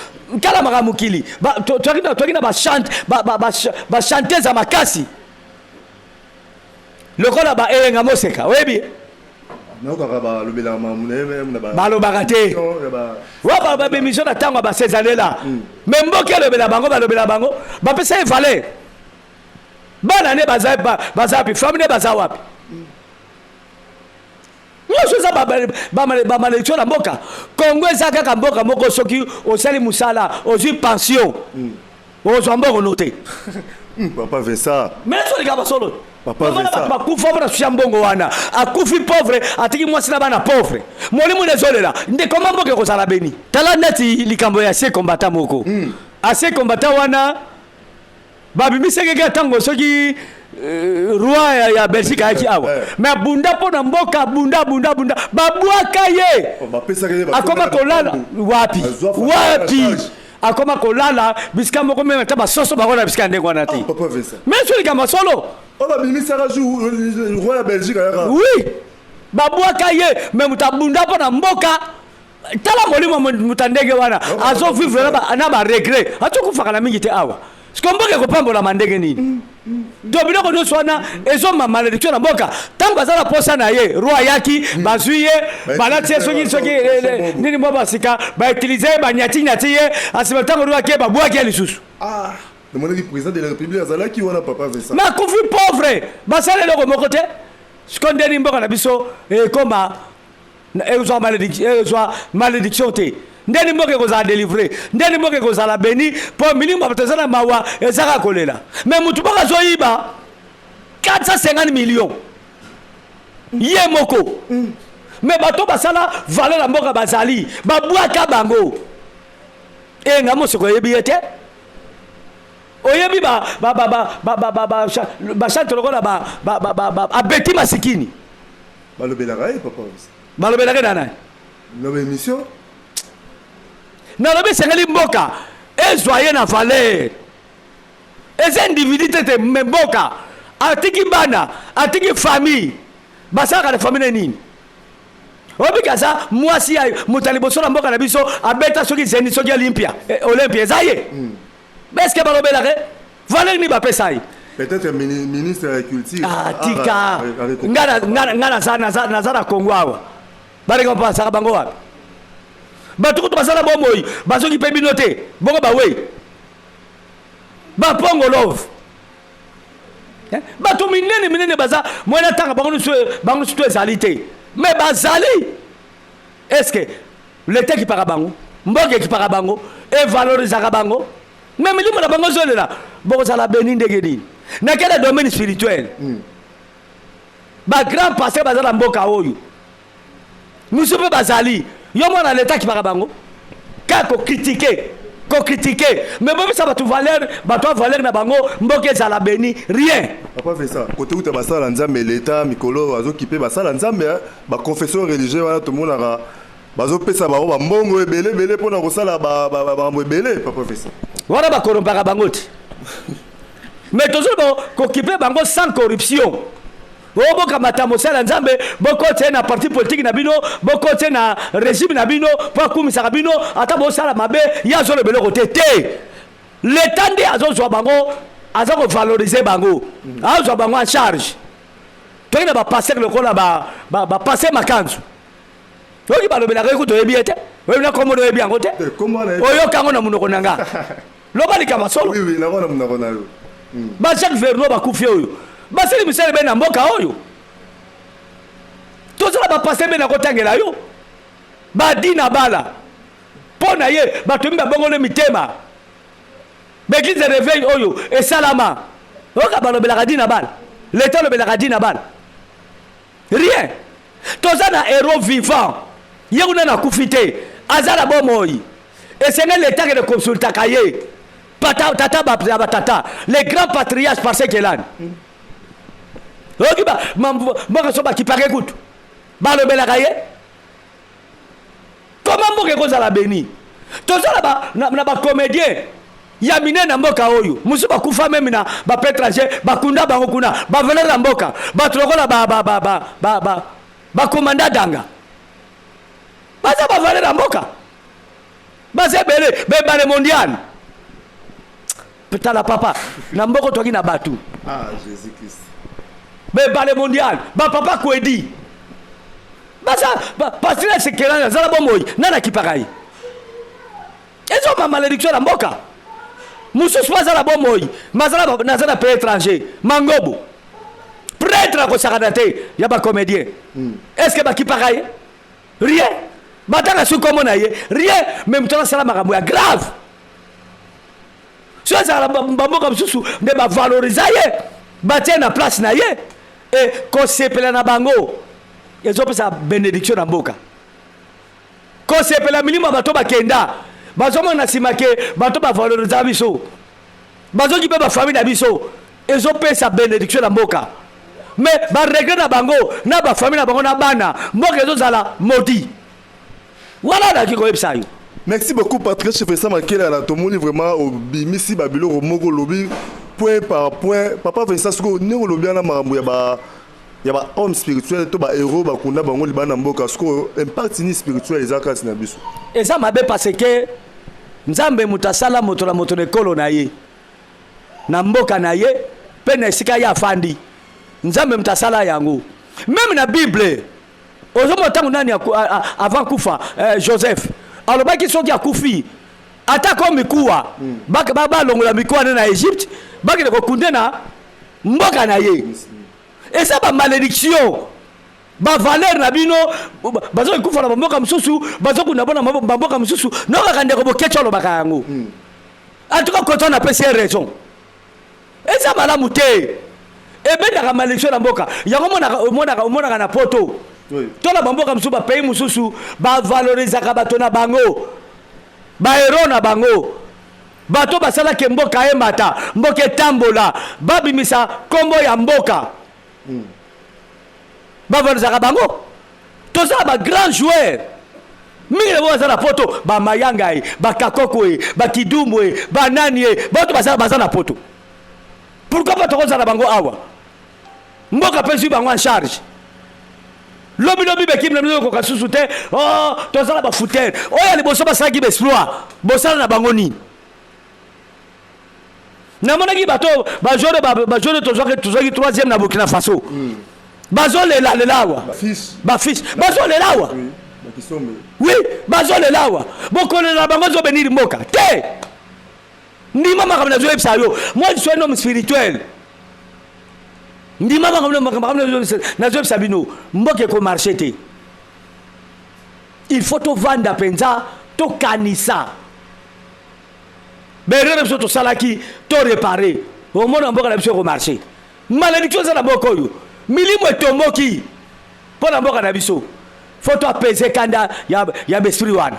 Speaker 1: kala makambo mokili. Ba toki na toki na ba chante ba ba ba, ba chanteuse ya makasi. Lokola ba eyenga moseka, oyebi?
Speaker 2: Nayokaka balobelaka makambo na ye meme na ba
Speaker 1: Balobaka te.
Speaker 2: ya ba
Speaker 1: Wa ba ba émission na tango ya ba Cesalela. Mais mboka elobela bango balobela bango bapesa ye valeur. Bana ne baza ba, baza wapi? Famille ne baza wapi? Nyonso eza ba, ba, ba, ba malédiction na mboka. Congo eza kaka mboka moko soki osali mosala ozwi pension. Ozwa mbongo no te.
Speaker 2: Papa Vincent.
Speaker 1: Mais so likambo solo.
Speaker 2: Papa
Speaker 1: Vincent.
Speaker 2: Bato
Speaker 1: bakufa mpona susi ya mbongo wana. Akufi pauvre, atiki mwasi na bana pauvre. Molimo ezolela. Nde koma mboka ekozala beni. Tala neti likambo ya ancien combattant moko. Ancien combattant wana babimisaki kaka ntango soki roi ya, ya Belgique ayaki awa. Mais abunda mpo na mboka, abunda abunda abunda, babwaka ye. Akoma kolala wapi? Wapi? Akoma kolala bisika moko meme ata basoso bakola bisika ya ndenge wana te.
Speaker 2: Papa Vincent.
Speaker 1: Mais soki likambo ya solo.
Speaker 2: Oyo babimisaka jour roi ya Belgique ayaka.
Speaker 1: Oui. Babwaka ye mais moto abunda mpo na mboka. Tala molimo moto ya ndenge wana azo vivre na ba regret. Azokufaka na mingi te awa. Siko mboka ekopambolama ndenge nini? To biloko nyonso wana ezoma malédiction na mboka. Ntango baza na posa na ye, roi ayaki, bazwi ye, balati ye soki soki nini mwa basika, ba utiliser ye, banyati nyati ye, asima ntango roi ake babwaki ye lisusu.
Speaker 2: Ah, namonaki président de la République azalaki wana papa Vincent.
Speaker 1: Mais akufi pauvre, basala eloko moko te. Siko ndeni mboka na biso ekoma ezwa malédiction, ezwa malédiction te. Ndeni mboka ekozala délivré, ndeni mboka ekozala béni, po milimo bato eza na mawa ezaka kolela. Mais mutu moko azoyiba 450 millions ye moko. Mais bato basala valeur ya mboka bazali, babwaka bango. Enga mosoko oyebi ye te. Oyebi ba ba ba ba ba ba ba ba ba chante lokola ba ba ba ba ba abeti masikini.
Speaker 2: Balobelaka ye papa.
Speaker 1: Balobelaka na nani?
Speaker 2: Na ba émission.
Speaker 1: Nalobi esengeli mboka ezwa ye na valeur. Eza individu te te, me mboka. Atiki bana, atiki famille. Basalaka na famille nini? Oyebi aza mwasi ya moto ya liboso na mboka na biso abeta soki Zénith, soki Olympia, Olympia eza ye. Est-ce balobelaka valeur nini bapesa ye?
Speaker 2: Peut-être ministre ya culture.
Speaker 1: Ah, tika nga naza na Congo awa, barécompensaka bango wapi? Bato kutu baza na bomoi, bazoki mpe bino te. Bongo bawei bapongo love, bato minene minene baza mwana ntanga bango nyonso, bango nyonso to ezali te, mais bazali. Est ce que leta ekipaka bango? Mboka ekipaka bango, evalorisaka bango? Mais milimo na bango ezolela. Bokozala beni ndenge nini na kele domaine spirituel? Bagrand pasteur baza na mboka oyo, mosusu mpe bazali. Yo mwana, leta akipaka bango? Kaka kocritiquer, kocritiquer, mais bopesa bato valeur, bato ya valeur na bango, mboka ezala beni, rien.
Speaker 2: Papa Vincent, kote kuta basala Nzambe, leta mikolo azokipe basala Nzambe, baconfession religieux wana tomonaka bazopesa bango bambongo ebele ebele mpona kosala makambo ebele, papa Vincent.
Speaker 1: Wana bacorrompaka bango te, mais tozoloba kokipe bango sans corruption. Obokamata mosala ya Nzambe, bokoti ye na parti politique na bino, bokoti ye na régime na bino, mpo akumisaka bino. Ata bosala mabe, ye azoloba eloko te te. Leta nde azozwa bango, aza kovaloriser bango, azwa bango en charge. Toki na bapasteur lokola bapasteur Makanzu, oyoki balobelaka ye kutu, oyebi ye te, oyebi na kombo, oyebi yango te, oyoka yango na monoko na nga. Loba likambo solo. Ba Jacques Vernaud bakufi oyo basali misala ebe na mboka oyo. Tozala bapasteur mpe na kotangela yo badina bala mpo na ye, bato mi babongoli mitema, baéglise de réveil oyo esalama. Oyoka balobelaka dina bala? Leta alobelaka dina bala? Rien. Toza na héros vivant, ye kuna nakufi te, aza na bomoi. Esengeli leta akende consultaka ye. Tata ya batata, le grand patriarche, parce que elani oyoki mboka so bakipaka kutu balobelaka ye. Koma mboka ekozala beni. Toza na bacomédien ya minene na mboka oyo, mosusu bakufa même na bapays étranger, bakunda bango kuna, bavaleur na mboka, bato lokola bakomanda danga, baza bavaleur na mboka, baza ebele, bebale mondial. Tala papa, na mboka toki na bato.
Speaker 2: Ah, Jésus Christ.
Speaker 1: Bebale mondial, bapapa Kwedi baza. Pasteur Sekelani azala bomoi, nani akipaka ye? Ezoma malédiction na mboka. Mosusu mpo aza na bomoi, naza na pays étranger, Mangobo, prêtre akosakana te ya bacomédien. Est ce que bakipaka ye? Rien. Batanga soki kombo na ye, rien. Mais moto asala makambo ya grave, so ezala bamboka mosusu nde bavaloriza ye, batie na place na ye. E kosepela na bango ezopesa bénédiction na mboka. Kosepela milimo ya bato bakenda, bazomona na nsima ke bato bavaloriza biso, bazoki mpe bafamille na biso, ezopesa bénédiction na mboka. Mais baregret na bango na bafamille na bango na bana, mboka ezozala maudit. Wana naki koyebisa yo.
Speaker 2: Merci beaucoup, Patrice Vincent Makela. Na tomoni vraiment obimisi babiloko moko, olobi point par point. Papa Vincent, sikoyo ndenge olobi wana makambo ya ba homme spirituel to bahéros bakunda bango libanda na mboka, sikoyo impact nini spirituel eza kati na biso?
Speaker 1: Eza mabe, parce que Nzambe moto asala moto na moto na ekolo na ye, na mboka na ye mpe na esika ye afandi. Nzambe moto asala yango. Même na Bible ozomona ntango nani avant kufa, Joseph alobaki soki akufi, atako mikuwa, balongola mikuwa nde na Egypte, bakende kokunde na mboka na ye. Eza bamalédiction. Bavaleur na bino bazoki kufa na bamboka mosusu, bazokunda bona bamboka mosusu. Nokaka ndeko Bokeci alobaka yango. En tout cas, kota napesi ye raison, eza malamu te, ebendaka malédiction na mboka. Yango omonaka na poto to na bamboka mosusu, bapays mosusu, bavalorisaka bato na bango, bahéros na bango, bato basalaki mboka emata, mboka etambola, babimisa nkombo ya mboka, bavalorisaka bango. Toza na bagrand joueur mingi na bango baza na poto, bamayanga ye, bakakoko ye, bakidumu ye, banani ye, bato baza na poto. Pourquoi pas tokozala bango awa? Mboka mpe ezwi bango en charge. Lobi lobi bekimi na bino ekoka susu te. Oh, tozala bafutere oyo ya liboso basalaki baexploit, bosala na bango nini? Namonaki bato bajoueur, bajoueur tozwaki troisième na Burkina Faso, bazolela lela awa, bafils bazolela awa, oui, bazolela awa. Bokolela bango, ezobenir mboka te. Ndima makambo nazoyebisa yo. Moi, je suis un homme spirituel. Ndima makambo nazoyebisa bino. Mboka ekomarcher te. Il faut tovanda mpenza, tokanisa baerreur biso tosalaki, to réparer. Omona mboka na biso ekomarcher. Malédiction eza na mboka oyo, milimo etomboki mpo na mboka na biso. Faut to apaiser kanda ya baesprit wana,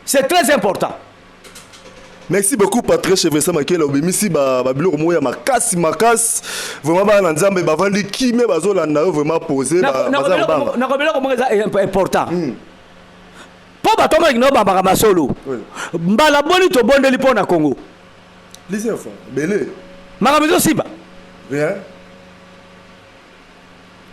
Speaker 1: c'est très important.
Speaker 2: Merci beaucoup, Patrice Vincent Makela. Obimisi babiloko moko ya makasi makasi. Vraiment, bana na Nzambe bavandi kimia, bazolanda yo, vraiment posé, baza kobanga.
Speaker 1: Nakobiloko moko eza important mpo bato omonaki na obambaka masolo. Mbala boni tobondeli mpo na Congo?
Speaker 2: Plusieurs fois, bele.
Speaker 1: Makambo ezosimba?
Speaker 2: Rien.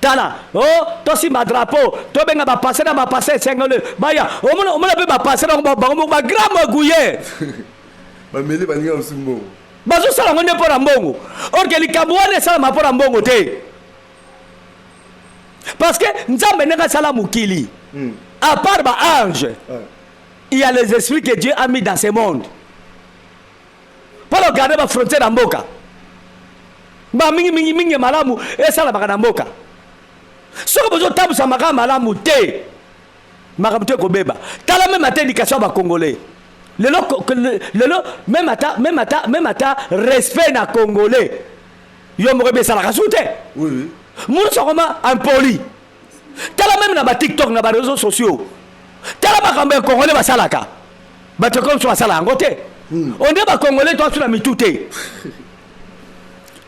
Speaker 1: Tala o oh, tosimba drapeau, tobenga bapasteur na bapasteur esengelo baya. Omona, omona mpe bapasteur bango moko bagrand magouilleur.
Speaker 2: Bameli baninga mosusu mbongo.
Speaker 1: Bazosala yango nde mpo na mbongo. Or que likambo wana esalama mpo na mbongo te, parce que Nzambe ndenge asala mokili, à part baange, il y a les esprits que Dieu a mis dans ce monde mpo na garder bafrontière ya mboka. Bamingi mingi malamu esalamaka na mboka. Soki bozotambusa makambo malamu te, makambo te ekobeba. Tala même ata éducation ya bacongolais lelo, lelo même ata respect na Congolais yo moko ebi esalaka su te. Monusu akoma impoli. Tala même na baTikTok, na baréseaux sociaux, tala makambo ya Congolais basalaka. Bato comme so basala yango te. Onde bacongolais to asu na mitu te.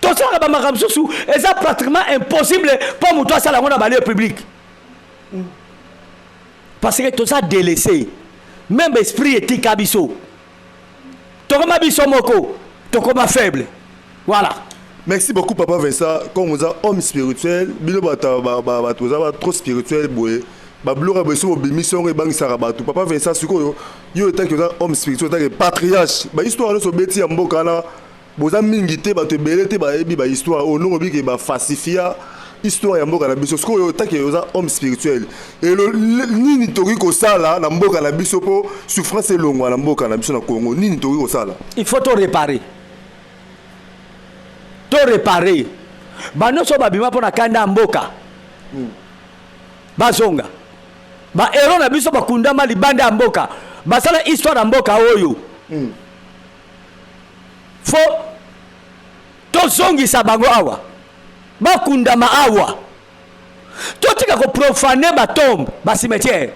Speaker 1: Tosalaka bamakambo mosusu eza pratiquement impossible mpo moto asala yango na balieu public, parce que toza délaissé. Même esprit etika biso, tokoma biso moko, tokoma faible, voilà.
Speaker 2: Merci beaucoup, papa Vincent. Comme oza homme spirituel, bino bato bato oza trop spirituel boye, babiloko ya boye so bobimisi yango ebangisaka bato. Papa Vincent, sikoyo yo etaki oza homme spirituel, otaki patriarche, bahistoire nyonso obeti ya mboka wana, boza mingi te, bato ebele te bayebi bahistoire oyo ndongo obiki bafalsifier histoire ya mboka na biso. Sikoyo otaki oza homme spirituel, elo nini tokoki kosala na mboka na biso mpo souffrance elongwa na mboka na biso na Congo? Nini tokoki kosala?
Speaker 1: Il faut to réparer, to réparer. Banyonso babima mpo na kanda ya mboka bazonga. Bahéros na biso bakundama libanda ya mboka, basala histoire ya mboka oyo. Faut tozongisa bango awa, bakundama awa. Totika koprofaner batombe, bacimetière.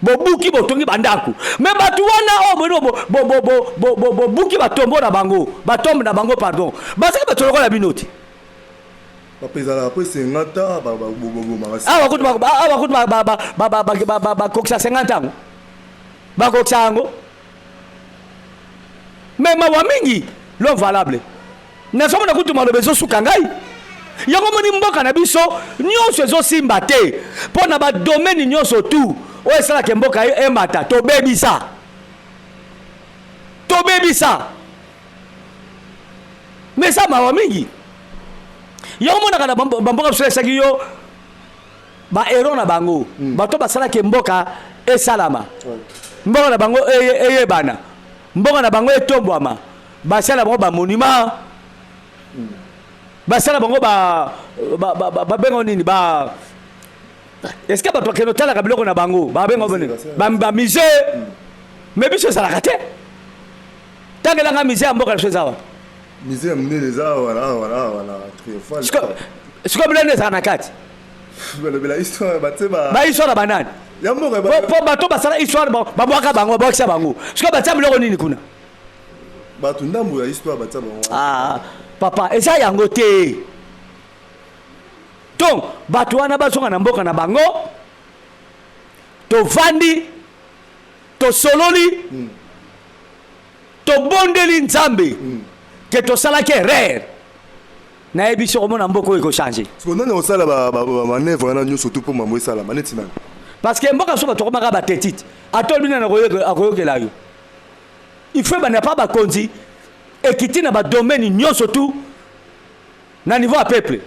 Speaker 1: Bobuki, botongi bandako, mais bato wana oyo bobuki batombo na bango, batombe na bango, pardon, bazali bato lokola bino te.
Speaker 2: Bapezalaka po 50 ans bobomaka.
Speaker 1: Awa kutu, awa kutu bakokisa 50 yango, bakokisa yango. Mais mawa mingi, l'homme valable nazomona kutu maloba ezosuka ngai. Yango moni mboka na biso nyonso ezosimba te mpo na badomaine nyonso tu oyo esalaka mboka emata. Tobebisa, tobebisa. Mais eza mawa mingi. Yango monaka na bamboka biso esaki yo bahéros na bango, bato basalaki mboka esalama, mboka na bango eyebana, mboka na bango etombwama, basala bango bamonument, basala bango, babenga nini, ba est ce que bato bakende otalaka biloko na bango, babenga nini, bamusée. Mais biso ezalaka te. Tangelanga musée ya mboka na biso eza wapi?
Speaker 2: Musée ya monene eza awa na Triomphal.
Speaker 1: Sikoyo biloko ezalaka na kati?
Speaker 2: Balobela histoire, batie ba
Speaker 1: bahistoire na banani?
Speaker 2: Ya mboka.
Speaker 1: Po bato basala histoire, babwaka bango, babwakisa bango. Sikoyo batia biloko nini kuna?
Speaker 2: Bato ndambo ya histoire batia bango.
Speaker 1: Ah, papa, eza yango te. Donc bato wana bazonga na mboka na bango. Tovandi, tosololi, tobondeli Nzambe ke tosalaki erreur. Nayebi soki omona mboka oyo ekochange.
Speaker 2: Siko nani akosala bamanœuvre wana nyonso tu mpo mambo esalama neti nani?
Speaker 1: Parce que mboka so bato akomaka batetite, ata olobi nani akoyokela yo. Il faut ebanda pa bakonzi, ekiti na badomaine nyonso tu na niveau ya peuple.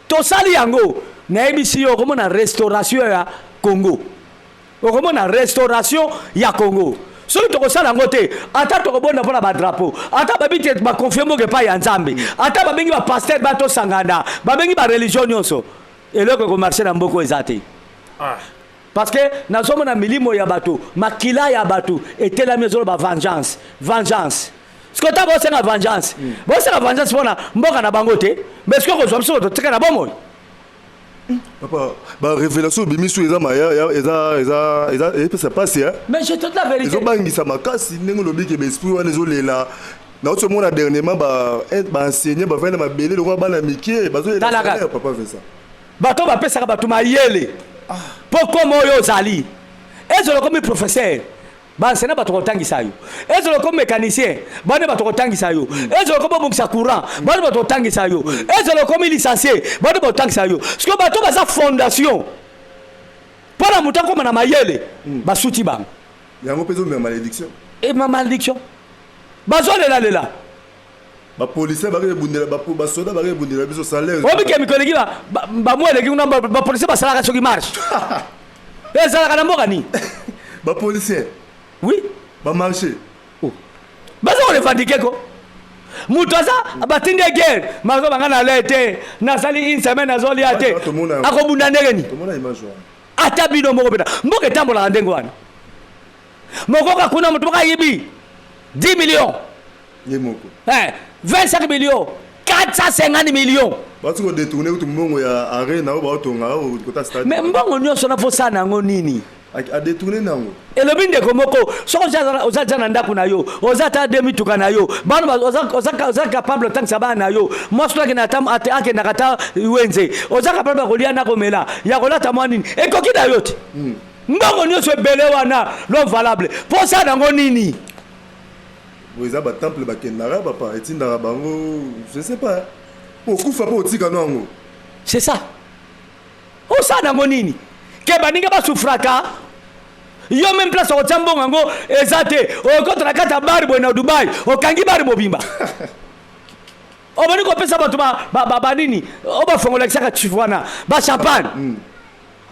Speaker 1: Tosali yango, nayebisi yo, okomona restauration ya Congo, okomona restauration ya Congo. Soki tokosala yango te, ata tokobonda mpona badrapeau, ata babi te baconfie mboka epai ya Nzambe, ata babengi bapasteur, batosangana, babengi bareligion nyonso, eloko ekomarche na mboka eza te. Parce que nazomona milimo ya bato, makila ya bato etelami, ezoloba vengeance, vengeance. Sikoyo ta bosenga vengeance, bosenga vengeance mpona mboka na bango te, mais sikoyo kozwa biso totika na bomoi.
Speaker 2: Papa, barévélation obimisi eza maya, eza epesa pasi.
Speaker 1: Mais je te dis la vérité.
Speaker 2: Ezobangisa makasi ndenge olobi ke baesprit wana ezolela. Nauti omona dernièrement baenseignant bavandi na mabele lokola bana mike, bazolela.
Speaker 1: Talaka.
Speaker 2: Papa Vincent.
Speaker 1: Bato bapesaka bato mayele mpo koma oyo ozali, ezala okomi professeur, baenseignant bato kotangisa yo, ezala okomi mécanicien, bana bato kotangisa yo, ezala okomi obongisa courant, bana bato kotangisa yo, ezala okomi licencié, bana bato kotangisa yo. Sikoyo bato baza fondation mpo na moto akóma na mayele, basuti bango.
Speaker 2: Yango mpe ezomema malédiction.
Speaker 1: E ma malédiction, bazolelalela.
Speaker 2: Bapolicier baki ebundela, basoda baki ebundela biso salaire.
Speaker 1: Oyebi ke mikolo eleki, bamwa eleki kuna, bapolicier basalaka soki marche ezalaka na mboka nini?
Speaker 2: Bapolicier?
Speaker 1: Oui.
Speaker 2: Bamarché?
Speaker 1: Baza korevendiquer ko moto aza batindi ye guerre, mazo banga na le te, nasali une semaine azolia te.
Speaker 2: Tomona yango.
Speaker 1: Akobunda ndenge nini?
Speaker 2: Tomona image wana.
Speaker 1: Ata bino moko mpena, mboka etambolaka ndenge wana? Mokoka kuna, moto moko ayibi 10 millions.
Speaker 2: Ye moko.
Speaker 1: Eh, 25 millions, 450 millions.
Speaker 2: Bati kodétourner kutu mbongo ya arena oyo baotonga oyo kota stade.
Speaker 1: Mais mbongo nyonso na fosala na yango nini?
Speaker 2: Adétourner nango.
Speaker 1: Elobi ndeko moko, soki oza ja na ndako na yo, oza ata de mituka na yo, bana oza capable otangisa bana na yo, mwasi oyo akendaka ata wenze, oza capable ya kolia na komela, ya kolata mwa nini, ekoki na yo te. Mbongo nyonso ebele wana, l'homme valable, mpo osala yango nini?
Speaker 2: Bo eza batemple bakendaka, papa, etindaka bango, je sais pas, po okufa mpo otika no yango.
Speaker 1: C'est ça, osala yango nini ke baninga basufraka? Yo même place okotia mbongo yango eza te. Okota na kati ya bar boye na Dubai, okangi bar mobimba, obandi kopesa bato banini oyo bafongolakisaka chief wana bachampagne.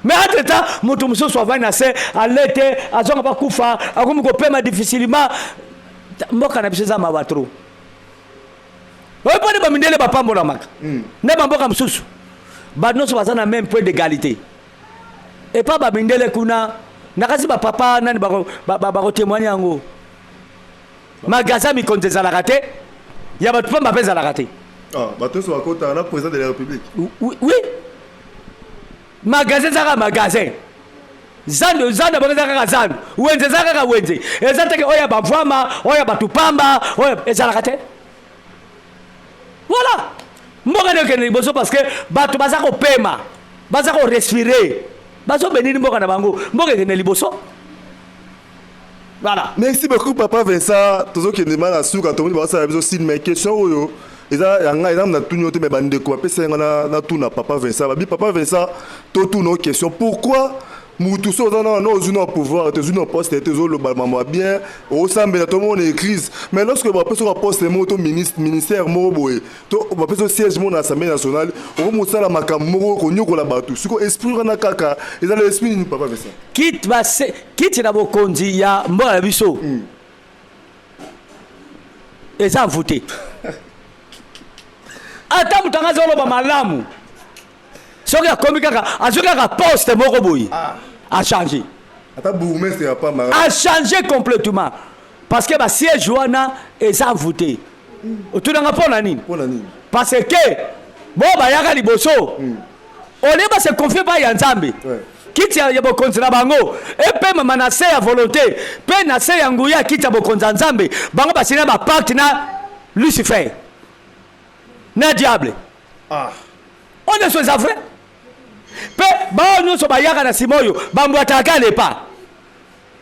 Speaker 1: Mais entre temps moto mosusu avandi na se, ale te, azonga bakufa, akomi kopema difficilement. Mboka na biso eza mawa trop. Oyo mpo nde bamindele bapambolamaka nde bamboka mosusu, bato nyonso baza na même point d'égalité. Epa bamindele kuna, nakasi bapapa nani bakotémoigne yango, magasin mikonzi ezalaka te, ya bato pamba mpe ezalaka te.
Speaker 2: Ah, bato nyonso bakotaka na président de la République.
Speaker 1: Oui, magasin eza kaka magasin, zando zando bango eza kaka zando, wenze eza kaka wenze. Eza teke oyo ya bavwama, oyo ya bato pamba, oyo ezalaka te. Voilà, mboka nde okende liboso parce que bato baza kopema, baza korespirer, bazobenini mboka na bango, mboka ekende liboso. Voilà.
Speaker 2: Merci beaucoup, papa Vincent. Tozokende ma na suka, tomoni basala biso signe, mais question oyo eza ya ngai, eza na tuni yo te, mais bandeko bapesa nga na tuna papa Vincent. Babi, papa Vincent, totuna yo question: pourquoi mutu so oza na ozwi na pouvoir te, ozwi na poste te, ozoloba mambo ya bien, osambela, tomona église, mais lorsque bapesa oka poste moko to ministère moko boye to bapesa siège moko na Assemblée nationale, okomosala makambo moko konyokola bato? Siko esprit wana kaka ezala esprit nini, papa Vincent?
Speaker 1: Kiti base kiti na bokonzi ya mboka na biso eza mvute. Ata moto anga azoloba malamu, soki akomi kaka, azwi kaka poste moko boye, achange.
Speaker 2: Ata bourgmestre ya pamba.
Speaker 1: Achange complètement, parce que basiège wana eza mvute. Otunanga mpo na nini?
Speaker 2: Mpo na nini?
Speaker 1: Parce que bo bayaka liboso, olie base confie pa ya Nzambe, kiti ya bokonzi na bango epemama na se ya volonté mpe na se ya nguya ya kiti ya bokonzi ya Nzambe. Bango basina bapacte na Lucifer, na diable. Oyo nyonso eza vrai. Mpe bao nyonso bayaka na nsima oyo bambwataka lepa,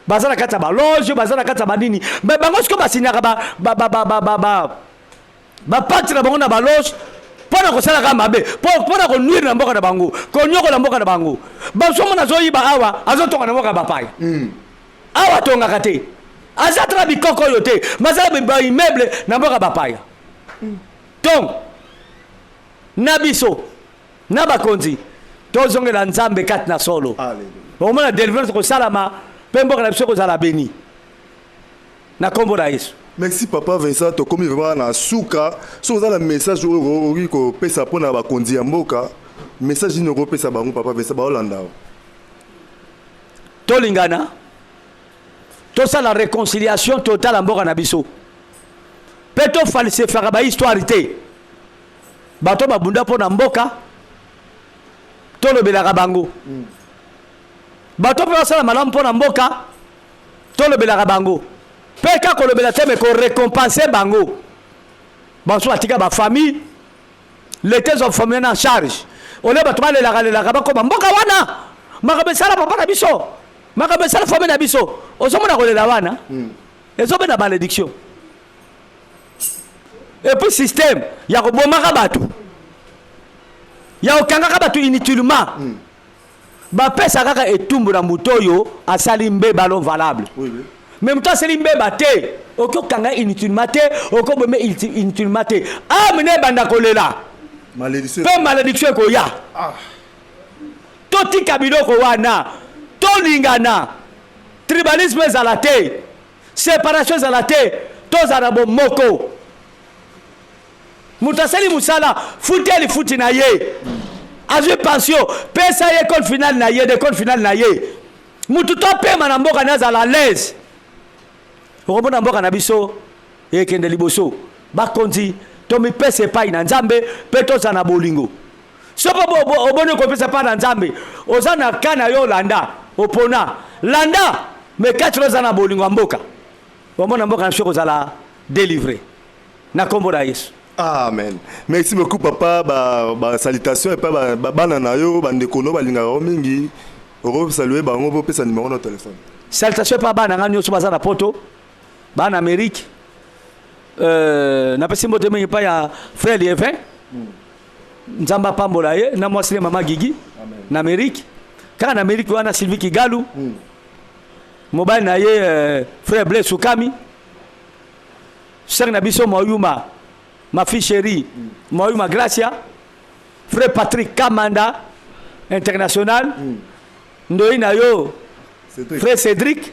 Speaker 1: baza na kati ya baloge, baza na kati ya banini, mais bango sikoyo basinyaka bapacte na bango na baloge. Mpo na kosalaka mabe, mpo na konuire na mboka na bango, konyokola mboka na bango. Bazomona azoyiba awa, azotonga na mboka ya bapaya. Awa atongaka te, aza tala bikoko oyo te, mazala baimmeuble na mboka bapaya. Donc na biso na bakonzi, tozongela Nzambe kati na solo. Okomona délivrance kosalama mpe mboka na biso kozala béni na nkombo na Yesu.
Speaker 2: Merci, papa Vincent. Tokomi vraiment na suka. Soki oza na message oyo okoki kopesa mpona bakonzi ya mboka, message nini okopesa bango, papa Vincent? Baolanda.
Speaker 1: Tolingana, tosala réconciliation totale ya mboka na biso mpe tofalsifiaka bahistoire te. Bato babunda mpo na mboka, tolobelaka bango. Bato mpe basala malamu mpo na mboka, tolobelaka bango mpe kaka kolobela te, mais korécompenser bango. Bamosusu batika bafamille, leta ezwa famille na charge. Olie bato balelaka lelaka, bakoma mboka wana, makambo esala papa na biso, makambo esala famille na biso. Ozomona kolela wana ezobenda malédiction. Et puis système ya kobomaka bato, ya kokangaka bato inutilement. Bapesa kaka etumbu na moto oyo asali mbeba lo valable. Mais moto asali mbeba te, okoki kokanga inutilement te, okoki koboma inutilement te. Amene ebanda kolela mpe malédiction ekoya. Totika biloko wana, tolingana, tribalisme ezala te, séparation ezala te, tozala na bomoko. Moto asali mosala, futi lifuti na ye, azwi pension, pesa ye compte final na ye, décompte final na ye. Motu topema na mboka na azala à l'aise. Okomona mboka na biso ekende liboso. Bakonzi, tomipesa epai na Nzambe mpe tozala na bolingo. Soki oboni kopesa epai na Nzambe, oza na ka na yo, olanda, opona landa, mais kati oza na bolingo ya mboka, omona mboka na biso kozala délivré na nkombo na Yesu.
Speaker 2: Amen. Merci beaucoup, papa. Ba salutation epai bana na yo, bandeko no balingaka yo mingi, okosaluer bango mpo opesa numéro na téléphone.
Speaker 1: Salutation epai bana nga nyonso baza na Poto, bana Amérique. Napesi mbote mingi epai ya frère Lievin. Nzambe apambola ye na mwasi ne mama Gigi na Amérique. Kaka na Amérique wana, Sylvie Kigalu, mobali na ye frère Blaise Sukami, sœur na biso Moyuma, ma fille chérie Moyuma Gracia, frère Patrick Kamanda international, ndoi na yo frère Cédric,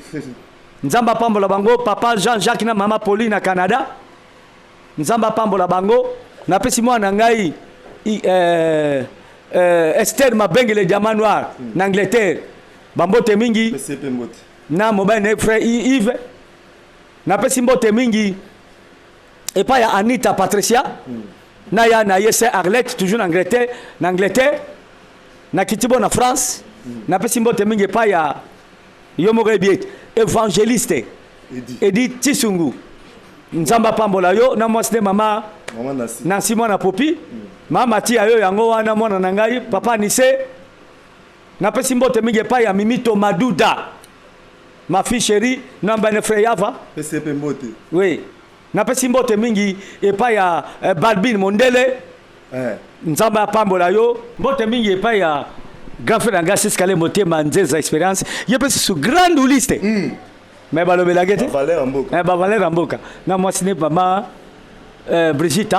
Speaker 1: Nzambe apambola bango. Papa Jean-Jacques na mama Pauline na Canada, Nzambe apambola bango. Napesi mwana na ngai Esther Mabengele, diamant noir, na Angleterre, bambote mingi na mobali na ye frère Yves. Napesi mbote mingi epai ya Anita Patricia na ya na ye sœur Arlette, toujours na Angleterre. Na Angleterre, nakiti bo na France. Napesi mbote mingi epai ya yo moko yebi ete évangéliste Edi Tisungu, Nzambe apambola yo na mwasi nde mama Nansi, mwana Popi, mama tia yo yango wana, mwana na ngai papa Nise. Napesi mbote mingi epai ya Mimito Maduda, ma fille chérie, na mbane frère Yava. Oui, napesi mbote mingi epai ya Balbine Mondele. Nzambe apambola yo. Mbote mingi epai ya grand frère na ngai Siskale Motema Nzeza Expérience, ye mpe susu grand nduliste, mais balobelaki te bavaleur ya mboka, na mwasi ne mama Brigitte.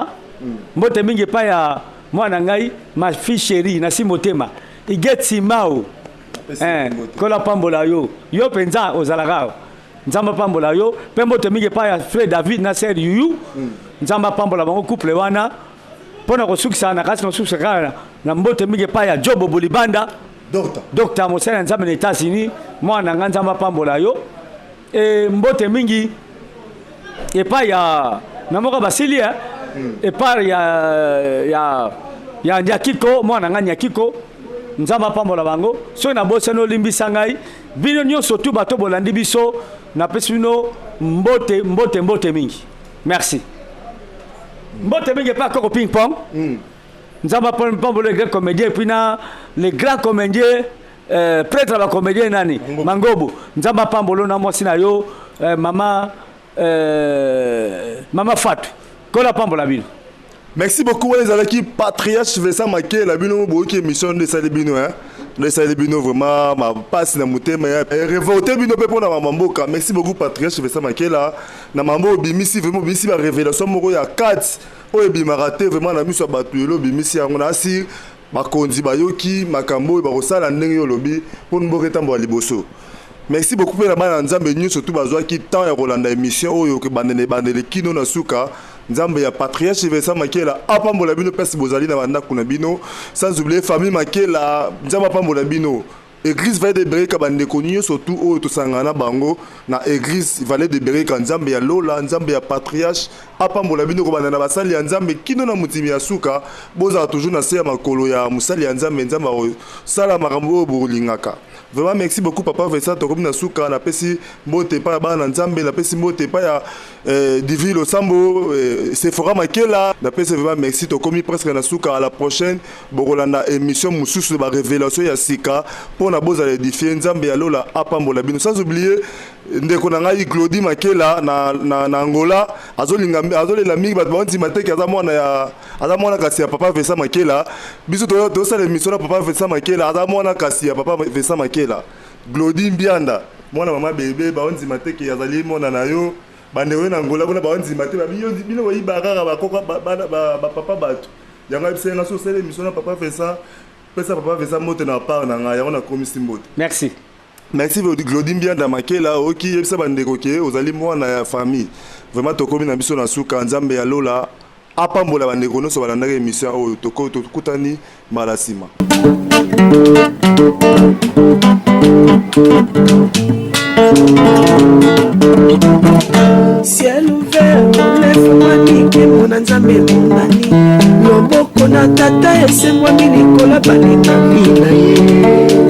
Speaker 1: Mbote mingi epai ya mwana ngai, ma fille chérie Nasi Motema Iget Mao. Kola pambola yo, yo mpenza ozalaka awa, Nzambe apambola yo. Mpe mbote mingi epai ya frère David na sœur Yuyu, Nzambe apambola bango, couple wana. Mpo na kosukisa na kasi, na kosukisa kaka na mbote mingi epai ya Jobo Bolibanda, docteur, mosali ya Nzambe na États-Unis, mwana na ngai, Nzambe apambola yo. E mbote mingi epai ya na moko basili epai ya Nyakiko, mwana na ngai Nyakiko, Nzambe apambola bango. Soki nabosani, olimbisa ngai. Bino nyonso tu bato bolandi biso, napesi bino mbote, mbote, mbote mingi. Merci. Mbote mingi epai Koko Ping Pong. Nzambe apambola le grand comédien, et puis na le grand comédien, prêtre ya bacomédien nani, Mangobo, Nzambe apambola na mwasi na yo, mama Fatu. Kola apambola bino.
Speaker 2: Merci beaucoup. Wana ezalaki patriarche Vincent Makela. Bino boyoki émission nde esali bino, hein, nde esali bino vraiment mapasi na motema, révolte bino mpe mpona mama mboka. Merci beaucoup, patriarche Vincent Makela, na mambo obimisi. Vraiment obimisi barévélation moko ya kati oyo ebimaka te vraiment na miso ya bato. Elo obimisi yango na asir, bakonzi bayoki makambo oyo bakosala ndenge oyo olobi mpo mboka etambola liboso. Merci beaucoup mpe na bana na Nzambe nyonso tu bazwaki temps ya kolanda émission oyo ebandela ebandeli kino na suka. Nzambe ya patriarche Vincent Makela apambola bino mpesi bozali na bandako na bino, sans oublier famille Makela. Nzambe apambola bino. Église Vallée de Bereka, bandeko nyonso tu oyo tosangana na bango na église Vallée de Bereka, Nzambe ya lola, Nzambe ya patriarche apambola bino, kobanda na basali ya Nzambe kino na motimi ya suka. Bozala toujours na se ya makolo ya mosali ya Nzambe. Nzambe akosala makambo oyo bolingaka. Vraiment merci beaucoup, papa Vincent. Tokomi na suka. Napesi mbote epai ya bana na Nzambe, napesi mbote epai ya Divi Losambo, Sephora Makela, napesi vraiment merci. Tokomi presque na suka. À la prochaine, bokolanda émission mosusu, barévélation ya sika mpona bozala édifié. Nzambe ya lola apambola bino, sans oublier ndeko na ngai Glodi Makela na Angola. Azolinga, azolela mingi. Bato baondima te ke aza mwana ya, aza mwana kasi ya papa Vincent Makela. Biso tozosala émission na papa Vincent Makela, aza mwana kasi ya papa Vincent Makela. Glodi Mbianda, mwana mama bebe, baondima te ke azali mwana na yo. Bandeko ye na Angola kuna baondima te, bino boyiba kaka bakoka bapapa bato yango. Ayebisa nga so osala émission na papa Vincent, pesa papa Vincent mbote na part na ngai. Yango nakomisi mbote.
Speaker 1: Merci.
Speaker 2: Merci, Glodi Mbianda Makela. Oki yebisa bandeko ke ozali mwana ya famille. Vraiment tokomi na biso na suka. Nzambe ya lola apambola bandeko nyonso balandaki émission oyo. Tokutani mbala nsima.
Speaker 3: Ciel ouvert efungwami, nkembo na Nzambe ebongani, loboko na Tata esembwami likolo balingami na ye.